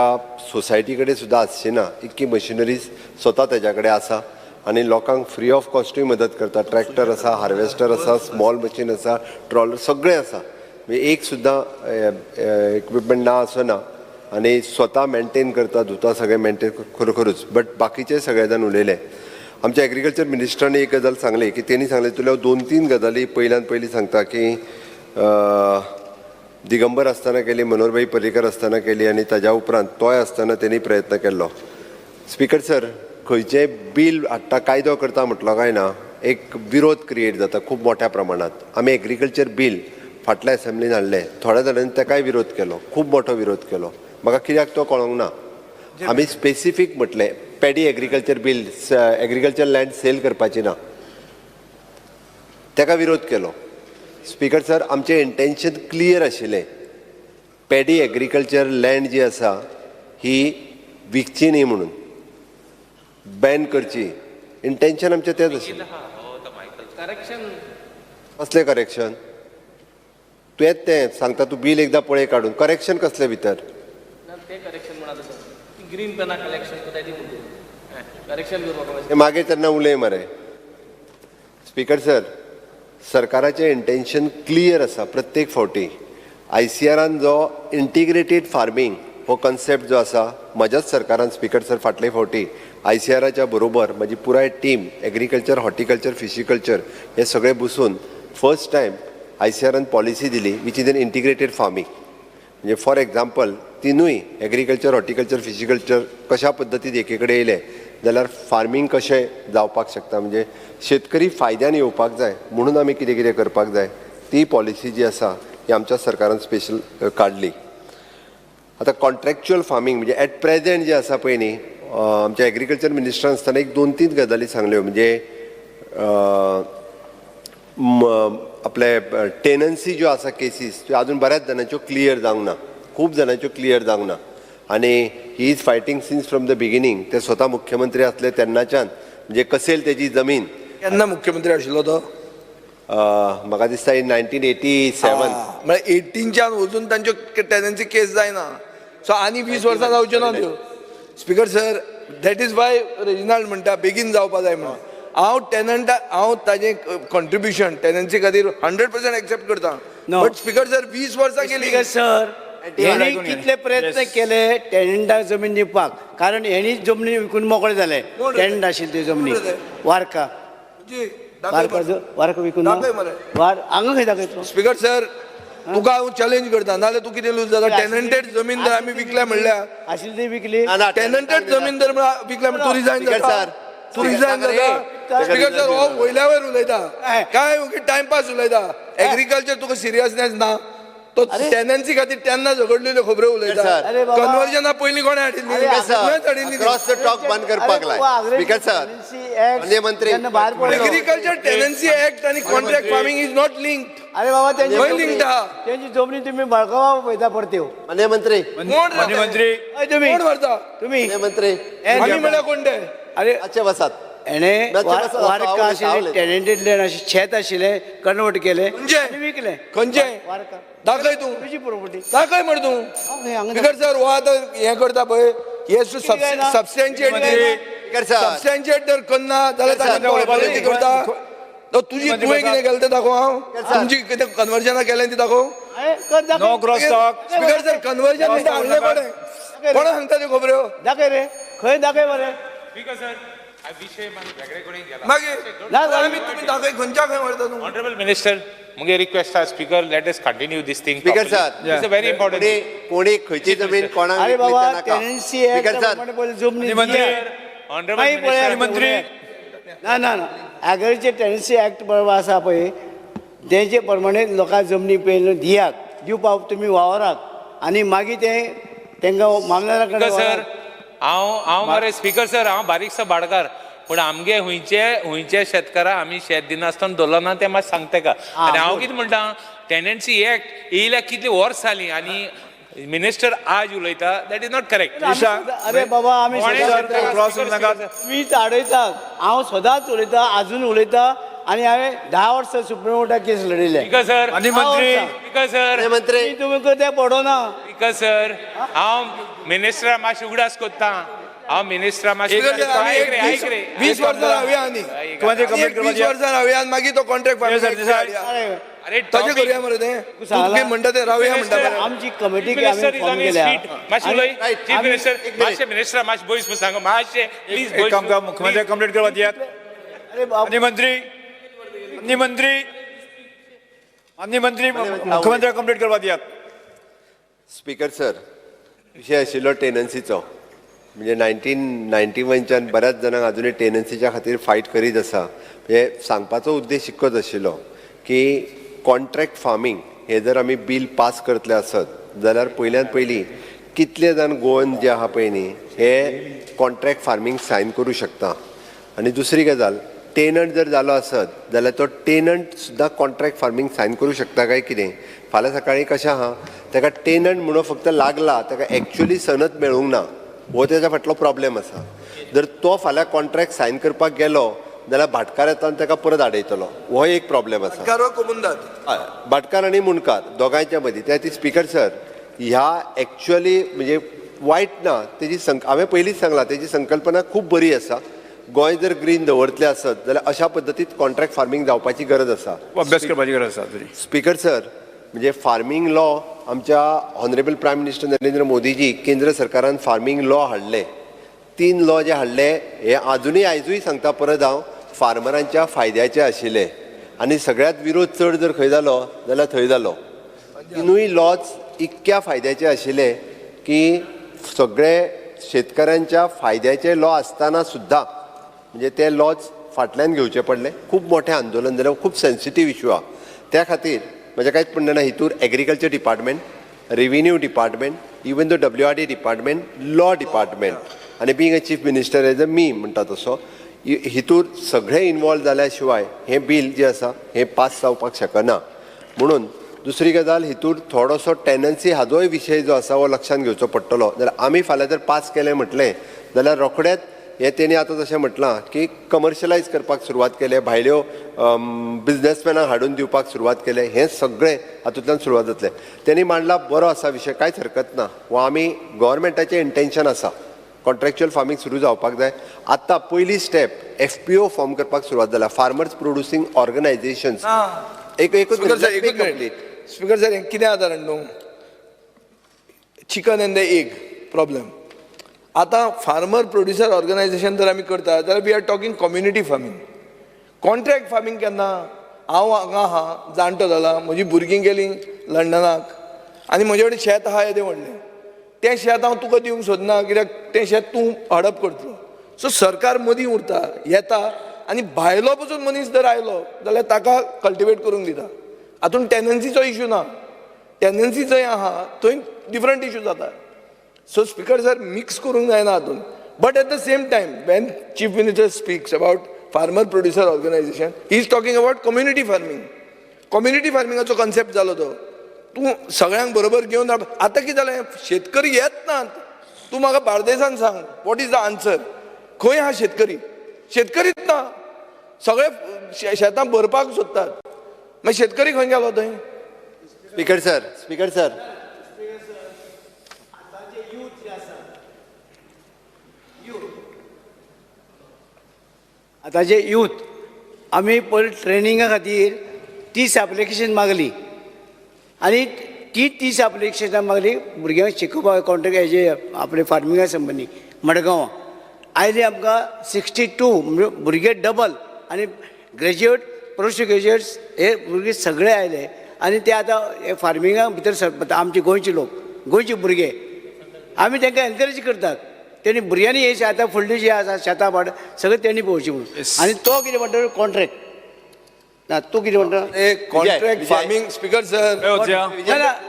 सोसायटी कडेन सुद्दां आसची ना इतकी मशिनरीज स्वता तेज्या कडेन आसा आनी लोकांक फ्री ऑफ कॉस्टूय मदत करता. ट्रॅक्टर आसा, हार्वेस्टर आसा, स्मॉल मशीन आसा, ट्रॉलर सगळें आसा. म्हणजे एक सुद्दां इक्विपमेंट ना असो ना आनी स्वता मेंटेन करता, धुता, सगळें मेंटेन खरोखरूच. बट बाकीचे सगळे जाण उलयले. आमच्या एग्रीकल्चर मिनिस्टरान एक गजाल सांगली की तेणी सांगलें तुला दोन तीन गजाली. पयल्यान पयलीं सांगता की दिगंबर आसतना केली, मनोहरभाई पर्रीकर आसतना केली आनी ताज्या उपरांत तोय आसतना तेणी प्रयत्न केल्लो. स्पीकर सर, खंयचें बील हाडटा, कायदो करता म्हटलो काय ना एक विरोध क्रिएट जाता खूब मोठ्या प्रमाणांत. आमी एग्रीकल्चर बील फाटल्या असेंब्लीन हाडलें, थोड्या जाणांनी ताकाय विरोध केलो, खूब मोठो विरोध केलो. म्हाका कित्याक तो कळोंक ना. आमी स्पेसिफीक म्हटलें paddy agriculture bill, agriculture land sale करपाची ना, ताका विरोध केलो. स्पीकर सर, आमचें इंटेन्शन क्लियर आशिल्लें, पॅडी एग्रीकल्चर लँड जी आसा ही विकची न्ही म्हणून, बॅन करची. इंटेन्शन आमचें तेंच आशिल्लें. कसलें करेक्शन? तुवेंच तें सांगता, तूं बील एकदां पळय काडून. करेक्शन कसलें भितर?
तें करेक्शन म्हणा, तसं ग्रीन पेना कलेक्शन करता ती म्हणटा, करेक्शन करपाक.
ते मागीर तेन्ना उलय मरे. स्पीकर सर, सरकाराचें इंटेन्शन क्लियर आसा. प्रत्येक फावटी आयसीआरान जो इंटिग्रेटेड फार्मींग हो कन्सेप्ट जो आसा, म्हज्याच सरकारान स्पीकर सर फाटले फावटी आयसीआराच्या बरोबर म्हजी पुराय टीम एग्रीकल्चर, हॉर्टिकल्चर, फिशिकल्चर हे सगळे बसून फर्स्ट टायम आयसीआरान पॉलिसी दिली which is an integrated farming. म्हणजे फॉर एग्जाम्पल तिनूय एग्रीकल्चर, हॉर्टिकल्चर, फिशिकल्चर कशा पद्दतीन एके कडेन येयले जाल्यार फार्मींग कशें जावपाक शकता, म्हणजे शेतकरी फायद्यान येवपाक जाय म्हणून आमी कितें कितें करपाक जाय, ती पॉलिसी जी आसा ही आमच्या सरकारान स्पेशल काडली. आतां कॉन्ट्रॅक्च्युअल फार्मींग म्हणजे एट प्रेजेंट जे आसा पळय न्ही, आमच्या एग्रीकल्चर मिनिस्टरान आसतना एक दोन तीन गजाली सांगल्यो. म्हणजे आपले टेनन्सी ज्यो आसा केसीस त्यो अजून बऱ्याच जाणांच्यो क्लियर जावंक ना, खूब जाणांच्यो क्लियर जावंक ना. आनी he is fighting since from the beginning. ते स्वता मुख्यमंत्री आसले तेन्नाच्यान, म्हणजे कसेल तेजी जमीन.
केन्ना मुख्यमंत्री आशिल्लो तो?
म्हाका दिसता इन 1987.
म्हळ्यार 18च्यान वचून तांच्यो टेनन्सी केस जायना. सो आनी 20 वर्सां जावच्यो ना त्यो. Speaker sir, that is why Reginald म्हणटा बेगीन जावपा जाय म्हणून. हांव टेनंटा, हांव ताजें कॉन्ट्रिब्युशन टेनन्सी खातीर 100% एक्सेप्ट करता. बट स्पीकर सर, 20 वर्सां गेली.
स्पीकर सर, हेणी कितले प्रयत्न केले टेनंटाक जमीन दिवपाक, कारण हेणी जमनी विकून मोकळे जाले. टेनंट आशिल्ली त्यो जमनी वारका वारका वारका विकून वार हांगा खंय दाखयतलो.
स्पीकर सर, तुका हांव चॅलेंज करता, नाजाल्यार तूं कितें लूज जाता. टेनंटेड जमीन जर आमी विकल्या म्हणल्यार,
आशिल्ली ती विकली.
टेनंटेड जमीन जर विकल्या म्हणल्यार तूं रिजायन जाता, तूं रिजायन जाता. स्पीकर सर, हो वयल्या वयर उलयता, काय टायमपास उलयता. एग्रीकल्चर तुका सिरियसनेस ना. तो टेनन्सी खातीर तेन्ना झगडलेल्यो खबऱ्यो उलयता. कन्वर्जना पयलीं कोणें हाडिल्ली? हाडिल्ली.
क्रॉस टॉक बंद करपाक लाय. स्पीकर सर, माननीय मंत्री,
एग्रीकल्चर टेनन्सी एक्ट आनी contract farming is not linked.
अरे बाबा, त्यांची जमनी तुम्ही बळकावा वयता परत्यो.
माननीय मंत्री,
मंत्री कोण व्हरता
तुम्ही?
मंत्री
आमी म्हळ्यार कोण ते?
अरे
अच्छे वसात
हेणे वारका आशिल्ले, टेनंटेड लँड आशिल्लें, शेत आशिल्लें, कन्वर्ट केलें आनी विकलें.
खंयचें दाखय तूं,
तुजी प्रॉपर्टी
दाखय मरे तूं. स्पीकर सर, हो आतां हें करता पळय, हे सबस्टॅन्शिएट सबस्टॅन्शिएट जर करना जाल्यार ताका करता. तुजी तुवें कितें केलें तें दाखोव. हांव तुमची कितें कन्वर्जनां केलें ती दाखोव. स्पीकर सर, कन्वर्जन हाडलें कोणें? कोणा सांगता त्यो खबऱ्यो?
दाखय रे, खंय दाखय मरे.
स्पीकर सर, विशय वेगळे कडेन गेला.
मागीर तुमी दाखय खंयच्या खंय व्हरता तूं.
ऑनरेबल मिनिस्टर, मुगे रिक्वेस्ट आसा speaker, let us continue this thing.
Speaker sir,
it's a very important.
कोणी खंयची जमीन कोणाक
अरे बाबा, टेनन्सी एक्ट जमनी
ऑनरेबल
मंत्री,
ना ना ना, एग्रीकल्चर टेनन्सी एक्ट बरोबर आसा पळय, तेजे प्रमाणे लोकांक जमनी पयलीं दियात, दिवपाक तुमी वावरात आनी मागीर ते तांकां मामलेदारा कडेन.
सर, हांव हांव मरे स्पीकर सर, हांव बारीकसो भाटकार, पूण आमगे हुंयचे हुंयचे शेतकारां आमी शेत दिनासतना दवरलो ना तें मातशें सांगता तेका. आनी हांव कितें म्हणटा, टेनन्सी एक्ट येयल्या कितली वर्स जालीं आनी मिनिस्टर आज उलयता, that is not correct.
अरे बाबा, आमी वीज आडयतात. हांव सदांच उलयता, आजून उलयता आनी हांवें 10 वर्सां सुप्रीम कोर्टात केस लढयले.
स्पीकर सर, स्पीकर सर,
मंत्री
तुमी तें पडना.
स्पीकर सर, हांव मिनिस्टरा मातशें उगडास कोत्ता. हांव मिनिस्टरा मातशें
20 वर्सां रावया आनी 20 वर्सां रावया आनी मागीर तो कॉन्ट्रॅक्ट फार्मिंग.
अरे
तशें करुया मरे तें. तूं म्हणटा तें रावया म्हणटा.
आमची कमिटी
चीफ मिनिस्टर मातशें मिनिस्टरा मातशें बोयस सांग मातशें प्लीज.
काम कर, मुख्यमंत्री कंप्लीट करवा दियात. माननीय मंत्री, माननीय मंत्री, माननीय मंत्री, मुख्यमंत्री कंप्लीट करवा दियात.
स्पीकर सर, विशय आशिल्लो टेनन्सीचो. म्हणजे 1991च्यान बऱ्याच जाणांक अजुनूय टेनन्सीच्या खातीर फायट करीत आसा. म्हणजे सांगपाचो उद्देश इतकोच आशिल्लो की कॉन्ट्रॅक्ट फार्मींग हे जर आमी बील पास करतले आसत जाल्यार पयल्यान पयलीं कितले जाण गोवन जे आहा पळय न्ही हे कॉन्ट्रॅक्ट फार्मींग सायन करूं शकता. आनी दुसरी गजाल, टेनंट जर जालो आसत जाल्यार तो टेनंट सुद्दां कॉन्ट्रॅक्ट फार्मींग सायन करूं शकता काय कितें. फाल्यां सकाळीं कशें आहा, ताका टेनंट म्हणून फक्त लागला, ताका एक्चुअली सनद मेळूंक ना, हो तेज्या फाटलो प्रॉब्लेम आसा. जर तो फाल्यां कॉन्ट्रॅक्ट सायन करपाक गेलो जाल्यार भाटकार येता आनी ताका परत आडयतलो, हो एक प्रॉब्लेम आसा. भाटकार आनी मुंडकार दोगांयच्या मदीं. त्या खातीर स्पीकर सर, ह्या एक्चुअली म्हणजे वायट ना, तेजी हांवें पयलींच सांगलां, तेजी संकल्पना खूब बरी आसा. गोंय जर ग्रीन दवरतले आसत जाल्यार अशा पद्दतीत कॉन्ट्रॅक्ट फार्मींग जावपाची गरज आसा,
अभ्यास करपाची गरज आसा.
स्पीकर सर, म्हणजे फार्मींग लॉ आमच्या honourable prime minister Narendra Modiji केंद्र सरकारान फार्मींग लॉ हाडले. 3 लॉ जे हाडले हे आजुनूय आयजूय सांगता परत हांव, फार्मरांच्या फायद्याचे आशिल्ले. आनी सगळ्यांत विरोध चड जर खंय जालो जाल्यार थंय जालो. 3 लॉज इतक्या फायद्याचे आशिल्ले की सगळे शेतकऱ्यांच्या फायद्याचे लॉ आसतना सुद्दां म्हणजे ते लॉज फाटल्यान घेवचे पडले. खूब मोठें आंदोलन जालें, खूब सेन्सिटीव इशू आहा. त्या खातीर म्हजें कांयच म्हणणें ना, हितूर agriculture department, revenue department, even though WRD department, law department, आनी being a chief minister as a me म्हणटा तसो हितूर सगळे इनवॉल्व जाल्या शिवाय हें बील जें आसा हें पास जावपाक शकना. म्हणून दुसरी गजाल, हितूर थोडोसो टेनन्सी हाजोय विशय जो आसा हो लक्षांत घेवचो पडटलो. जाल्यार आमी फाल्यां जर पास केलें म्हटलें जाल्यार रोखडेंच हें तेणी आतां जशें म्हटलां की कमर्शलायज करपाक सुरवात केले, भायल्यो बिजनेसमॅनाक हाडून दिवपाक सुरवात केले, हें सगळें हातूंतल्यान सुरवात जातलें. तेणी मांडला बरो आसा विशय, कांयच हरकत ना. हो आमी गव्हर्मेंटाचें इंटेन्शन आसा कॉन्ट्रॅक्च्युअल फार्मींग सुरू जावपाक जाय. आतां पयली स्टेप एफपीओ फॉर्म करपाक सुरवात जाल्या, फार्मर्स प्रोड्युसींग ऑर्गनायझेशन्स. एक एकूच
speaker sir,
minute, let me
एकूच मिनिट.
complete.
Speaker sir, हें कितें आसा न्हू, chicken and the egg problem. आतां फार्मर प्रोड्युसर ऑर्गनायझेशन जर आमी करता जाल्यार we are talking community farming. Contract farming केन्ना हांव हांगा आहा, जाणटो जाला, म्हजी भुरगीं गेलीं लंडनाक आनी म्हजे कडेन शेत आहा येदें व्हडलें, तें शेत हांव तुका दिवंक सोदना कित्याक तें शेत तूं हडप करतलो. सो सरकार मदीं उरता, येता आनी भायलो पसून मनीस जर आयलो जाल्यार ताका कल्टिवेट करूंक दिता. हातूंत टेनन्सीचो इशू ना, टेनन्सी जंय आहा थंय डिफरंट इशू जाता. सो स्पीकर सर, मिक्स करूंक जायना हातूंत. But at the same time when chief minister speaks about farmer producer organisation, he is talking about community farming. Community फार्मिंगाचो concept जालो तो, तूं सगळ्यांक बरोबर घेवन आतां कितें जालें, शेतकरी येत नात. तूं म्हाका बार्देसान सांग, what is the answer? खंय आहा शेतकरी? शेतकरीच ना, सगळे शेतां भरपाक सोदतात. मागीर शेतकरी खंय गेलो थंय?
स्पीकर सर, स्पीकर सर,
आतांचे यूथ आमी पयलीं ट्रेनिंगा खातीर 30 एप्लिकेशन मागली आनी ती 30 एप्लिकेशनां मागली भुरग्यांक शिकोवपाक कॉन्ट्रॅक्ट हेजे आपले फार्मिंगा संबंदी मडगांवां आयली आमकां 62 म्हणजे भुरगे डबल आनी ग्रॅज्युएट पोस्ट ग्रॅज्युएट्स हे भुरगे सगळे आयले आनी ते आतां हे फार्मिंगा भितर सरता. आमचे गोंयचे लोक, गोंयचे भुरगे आमी तांकां एनकरेज करतात. तेणी भुरग्यांनी हे आतां फुडली जी आसा शेतां भाट सगळें तेणी पळोवचें म्हणून. आनी तो कितें म्हणटा कॉन्ट्रॅक्ट ना, तूं कितें म्हणटा?
कॉन्ट्रॅक्ट फार्मींग स्पीकर सर,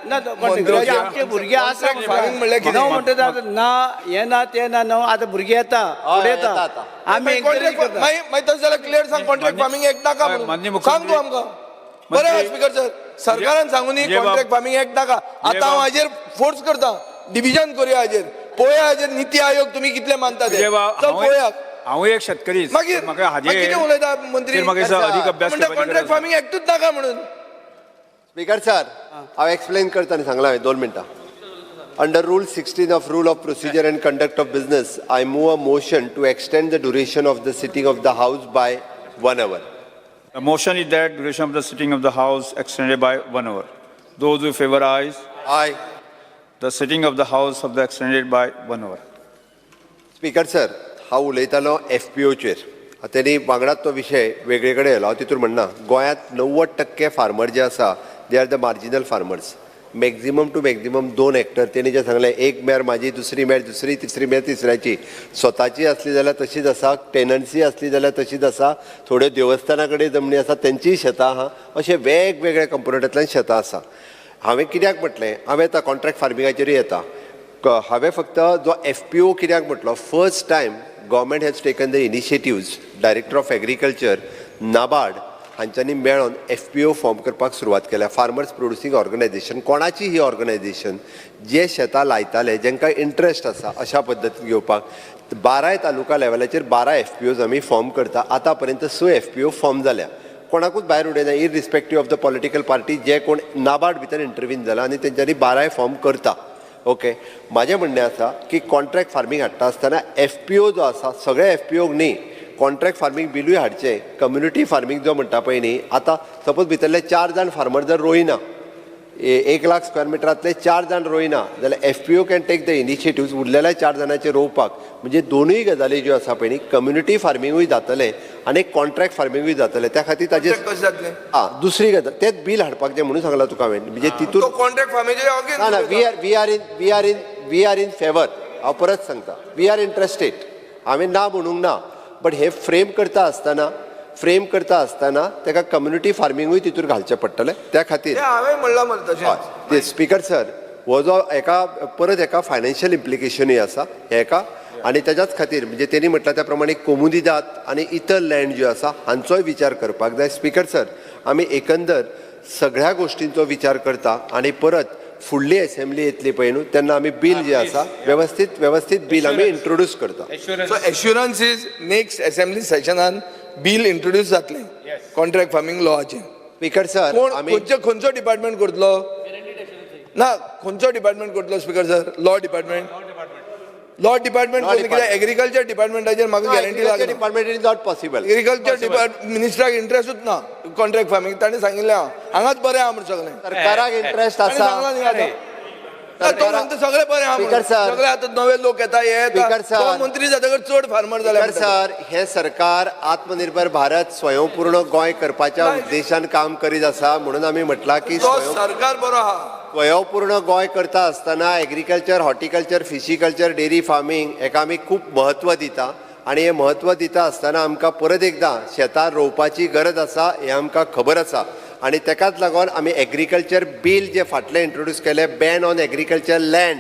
ना आमचे भुरगे आसा
फार्मींग म्हणल्यार कितें?
म्हणटा ना हें ना तें ना, ना आतां भुरगे येता फुडें येता आमी
कॉन्ट्रॅक्ट. मागीर तशें जाल्यार क्लियर सांग, कॉन्ट्रॅक्ट फार्मींग एक्ट नाका म्हणून सांग तूं आमकां. बरें आहा स्पीकर सर, सरकारान सांगूनी कॉन्ट्रॅक्ट फार्मींग एक्ट नाका. आतां हांव हाजेर फोर्स करता, डिविजन करुया हाजेर, पळोवया हाजेर नीती आयोग तुमी कितले मानता ते, चल पळोवया.
हांव एक शेतकरी,
मागीर कितें उलयता मंत्री?
अदीक अभ्यास
म्हणटा कॉन्ट्रॅक्ट फार्मींग एक्टूच नाका म्हणून.
स्पीकर सर, हांव एक्सप्लेन करता आनी सांगलां हांवें 2 मिनटां. Under Rule 16 of Rule of Procedure and Conduct of Business, I move a motion to extend the duration of the sitting of the House by 1 hour.
The motion is that duration of the sitting of the House extended by 1 hour. Those who favor ayes.
Aye.
The sitting of the House of the extended by 1 hour.
Speaker sir, हांव उलयतालो एफपीओचेर. तेणी वांगडाच तो विशय वेगळे कडेन येयलो. हांव तितूर म्हणना, गोंयांत 90% फार्मर जे आसा, they are the marginal farmers. Maximum to maximum 2 hectare. तेणी जें सांगलें, एक मेर म्हाजी, दुसरी मेर दुसरी, तिसरी मेर तिसऱ्याची, स्वताची आसली जाल्यार तशीच आसा, टेनन्सी आसली जाल्यार तशीच आसा, थोड्यो देवस्थाना कडेन जमनी आसा तेंचीय शेतां आहा, अशे वेगवेगळ्या कंपोनंटांतल्यान शेतां आसा. हांवें कित्याक म्हटलें, हांव येता कॉन्ट्रॅक्ट फार्मिंगाचेरूय येता. हांवें फक्त जो एफपीओ कित्याक म्हटलो, first time government has taken the initiatives, director of agriculture, NABARD हांच्यांनी मेळोन एफपीओ फॉर्म करपाक सुरवात केल्या. Farmers producing organisation. कोणाची ही ऑर्गनायझेशन? जे शेतां लायताले, जेंकां इंट्रस्ट आसा अशा पद्दतीन घेवपाक, 12 तालुका लेवलाचेर 12 एफपीओज आमी फॉर्म करता. आतां पर्यंत 6 एफपीओ फॉर्म जाल्या. कोणाकूच भायर उडयना, irrespective of the political party, जे कोण नाबार्ड भितर इंटरवीन जाला आनी तेंच्यांनी 12 फॉर्म करता. ओके, म्हाजें म्हणणें आसा की कॉन्ट्रॅक्ट फार्मींग हाडटा आसतना एफपीओ जो आसा, सगळे एफपीओक न्ही, कॉन्ट्रॅक्ट फार्मींग बिलूय हाडचें. कम्युनिटी फार्मींग जो म्हणटा पळय न्ही, आतां सपोज भितरले 4 जाण फार्मर जर रोयना, 1 लाख स्क्वेअर मिटरांतले 4 जाण रोयना जाल्यार FPO can take the initiatives उरलेल्या 4 जाणांचे रोवपाक. म्हणजे दोनूय गजाली ज्यो आसा पळय न्ही, कम्युनिटी फार्मिंगूय जातलें आनी कॉन्ट्रॅक्ट फार्मिंगूय जातलें. त्या खातीर ताजें आं दुसरी गजाल, तेंच बील हाडपाक जाय म्हणून सांगलां तुका हांवें. म्हणजे तितून
कॉन्ट्रॅक्ट फार्मिंग
ना ना, we are in favour. हांव परत सांगता, we are interested. हांवें ना म्हणूंक ना, बट हे फ्रेम करता आसतना ताका कम्युनिटी फार्मिंगूय तितूर घालचें पडटलें. त्या खातीर
हांवें म्हणलां मरे तशें.
ते स्पीकर सर, हो जो एका परत एका फायनान्शियल इम्प्लिकेशनूय आसा हेका. आनी तेज्याच खातीर म्हणजे तेणी म्हटलां त्या प्रमाणे कोमुनिदाद आनी इतर लँड ज्यो आसा हांचोय विचार करपाक जाय. स्पिकर सर, आमी एकंदर सगळ्या गोश्टींचो विचार करता आनी परत फुडली असेंब्ली येतली पळय न्हू तेन्ना आमी बील जें आसा वेवस्थीत वेवस्थीत बील आमी इंट्रोड्यूस करता.
So assurance is next assembly सेशनान bill introduce जातलें कॉन्ट्रॅक्ट फार्मींग लॉचें.
स्पिकर सर,
कोण
आमी
खंयचो खंयचो डिपार्टमेंट करतलो? ना, खंयचो डिपार्टमेंट करतलो speaker sir? Law department? Law department
Law
कित्याक एग्रीकल्चर डिपार्टमेंटाचेर म्हाका गॅरंटी लागना.
Department is not possible.
Agriculture depart मिनिस्टराक इंट्रस्टूच ना कॉन्ट्रॅक्ट फार्मींग. ताणें सांगिल्लें हांव हांगाच बरें आहा म्हण सगळें.
सरकाराक इंट्रस्ट
ताणें
आसा.
सांगलां न्ही आतां. ना, तो म्हणटा सगळें बरें आहा म्हणून.
Speaker sir.
सगळे आतां नवे लोक येता, हे येता.
Speaker sir.
तो मंत्री जातकच चड फार्मर जाले
स्पिकर
म्हणटा.
सर, हें सरकार आत्मनिर्भर भारत स्वयंपूर्ण गोंय करपाच्या उद्देशान काम करीत आसा म्हणून आमी म्हटलां की
तो सरकार बरो आहा.
स्वयंपूर्ण गोंय करता आसतना agriculture, horticulture, fishiculture, dairy farming हेका आमी खूब म्हत्व दिता आनी हें म्हत्व दिता आसतना आमकां परत एकदां शेतां रोवपाची गरज आसा हें आमकां खबर आसा. आनी तेकाच लागून आमी एग्रीकल्चर बील जें फाटलें इंट्रोड्यूस केलें, बॅन ऑन एग्रीकल्चर लँड,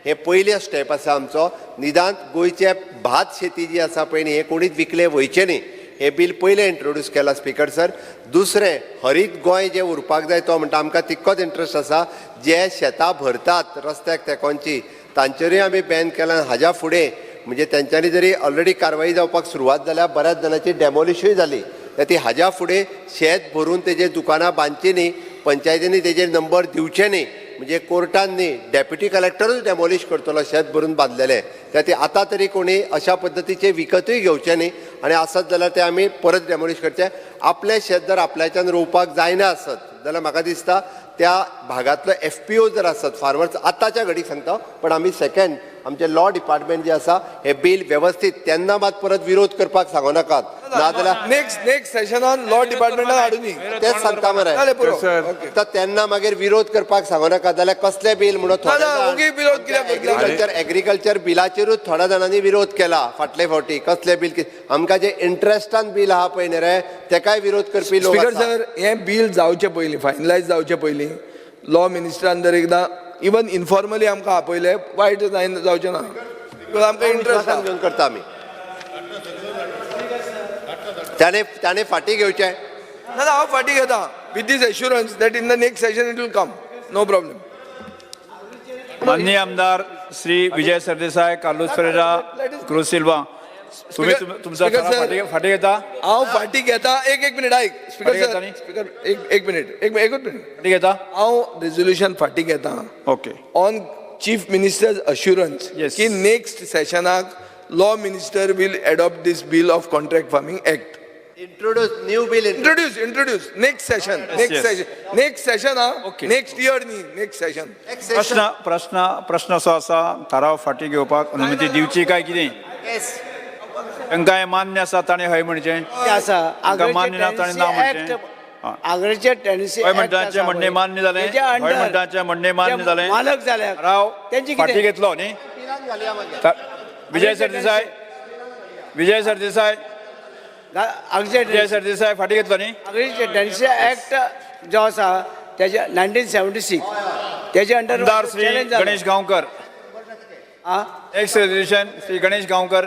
हें पयलें स्टेप आसा आमचो. निदान गोंयचे भात शेती जी आसा पळय न्ही, हें कोणीच विकलें वयचें न्ही, हें बील पयलें इंट्रोड्यूस केलां स्पिकर सर. दुसरें, हरीत गोंय जें उरपाक जाय तो म्हणटा आमकां तितकोच इंट्रस्ट आसा. जे शेतां भरतात रस्त्याक तेंकोनची तांचेरूय आमी बॅन केलां. हाज्या फुडें म्हणजे तेंच्यांनी जरी ऑलरेडी कारवाई जावपाक सुरवात जाल्या, बऱ्याच जाणांची डेमोलिशूय जाली, तर ती हाज्या फुडें शेत भरून तेजेर दुकानां बांदचीं न्ही, पंचायतींनी तेजेर नंबर दिवचे न्ही, म्हणजे कोर्टान न्ही, डेप्युटी कलेक्टरूच डेमोलिश करतलो शेत भरून बांदलेलें. त्या ती आतां तरी कोणी अशा पद्दतीचे विकतूय घेवचें न्ही आनी आसत जाल्यार ते आमी परत डेमोलिश करचे. आपलें शेत जर आपल्याच्यान रोवपाक जायना आसत जाल्यार म्हाका दिसता त्या भागांतलो एफपीओ जर आसत फार्मर्स, आतांच्या घडीक सांगता, पण आमी सेकंड आमचें लॉ डिपार्टमेंट जें आसा हें बील व्यवस्थीत तेन्ना मात परत विरोध करपाक सांगू नाकात, नाजाल्यार
नेक्स्ट नेक्स्ट सेशनान लॉ डिपार्टमेंटान हाडूनी.
तेच सांगता मरे.
जालें पुरो.
सर.
तर तेन्ना मागीर विरोध करपाक सांगू नाका जाल्यार कसलें बील म्हणून
ना, ना, ओगी विरोध कित्याक करतले?
एग्रीकल्चर एग्रीकल्चर बिलाचेरूच थोड्या जाणांनी विरोध केला फाटले फावटी. कसलें बील आमकां जे इंट्रस्टान बील आहा पळय न्ही रे, तेकाय विरोध करपी लोक
स्पिकर
आसा.
सर, हें बील जावचे पयलीं, फायनलायज जावचे पयलीं लॉ मिनिस्टरान जर एकदां इवन इनफॉर्मली आमकां आपयलें वायट जायना, जावचें ना, because आमकां इंट्रस्ट
विश्वासान
आहा.
घेवन करता आमी. ताणें ताणें फाटीं घेवचें.
ना ना, हांव फाटीं घेता with this assurance that in the next session it will come, no problem.
माननीय आमदार श्री विजय सरदेसाय, कार्लोस फेरेरा, क्रूज सिल्वा, तुम्ही तुमचा
Speaker
ठराव
sir.
फाटी फाटी घेता?
हांव फाटीं घेता. एक एक मिनिट आयक स्पिकर
फाटीं घेता
सर.
न्ही?
स्पिकर, एक एक मिनिट, एक एकूच मिनिट.
फाटी घेता.
हांव रेजोल्युशन फाटीं घेता
okay.
On chief minister's assurance की next सेशनाक law minister will adopt this bill of Contract Farming Act.
Introduce new bill.
Introduce introduce next session, next session, next session हा. नेक्स्ट इयर न्ही, next Seshan.
प्रश्न प्रश्न प्रश्न असो आसा, थाराव फाटी घेवपाक अनुमती दिवची काय कितें? तांकां हें मान्य आसा ताणें हय म्हणचें.
आसा.
तांकां मान्य ना ताणें ना म्हणचें.
आगळेचे टेनन्सी
हय म्हणटाचें म्हणणें मान्य जालें. हय म्हणटाचें म्हणणें मान्य जालें.
मालक जाल्या
थाराव
तेंची
फाटी
कितें?
घेतलो न्ही. विजय सरदेसाय, विजय सरदेसाय,
आगळेचे
विजय सरदेसाय फाटी घेतलो न्ही.
आगळेचे टेनन्सी ऍक्ट जो आसा तेजे 1976 तेजे अंडर
आमदार श्री गणेश गांवकर.
आ
next resolution Shri Ganesh Gaonkar.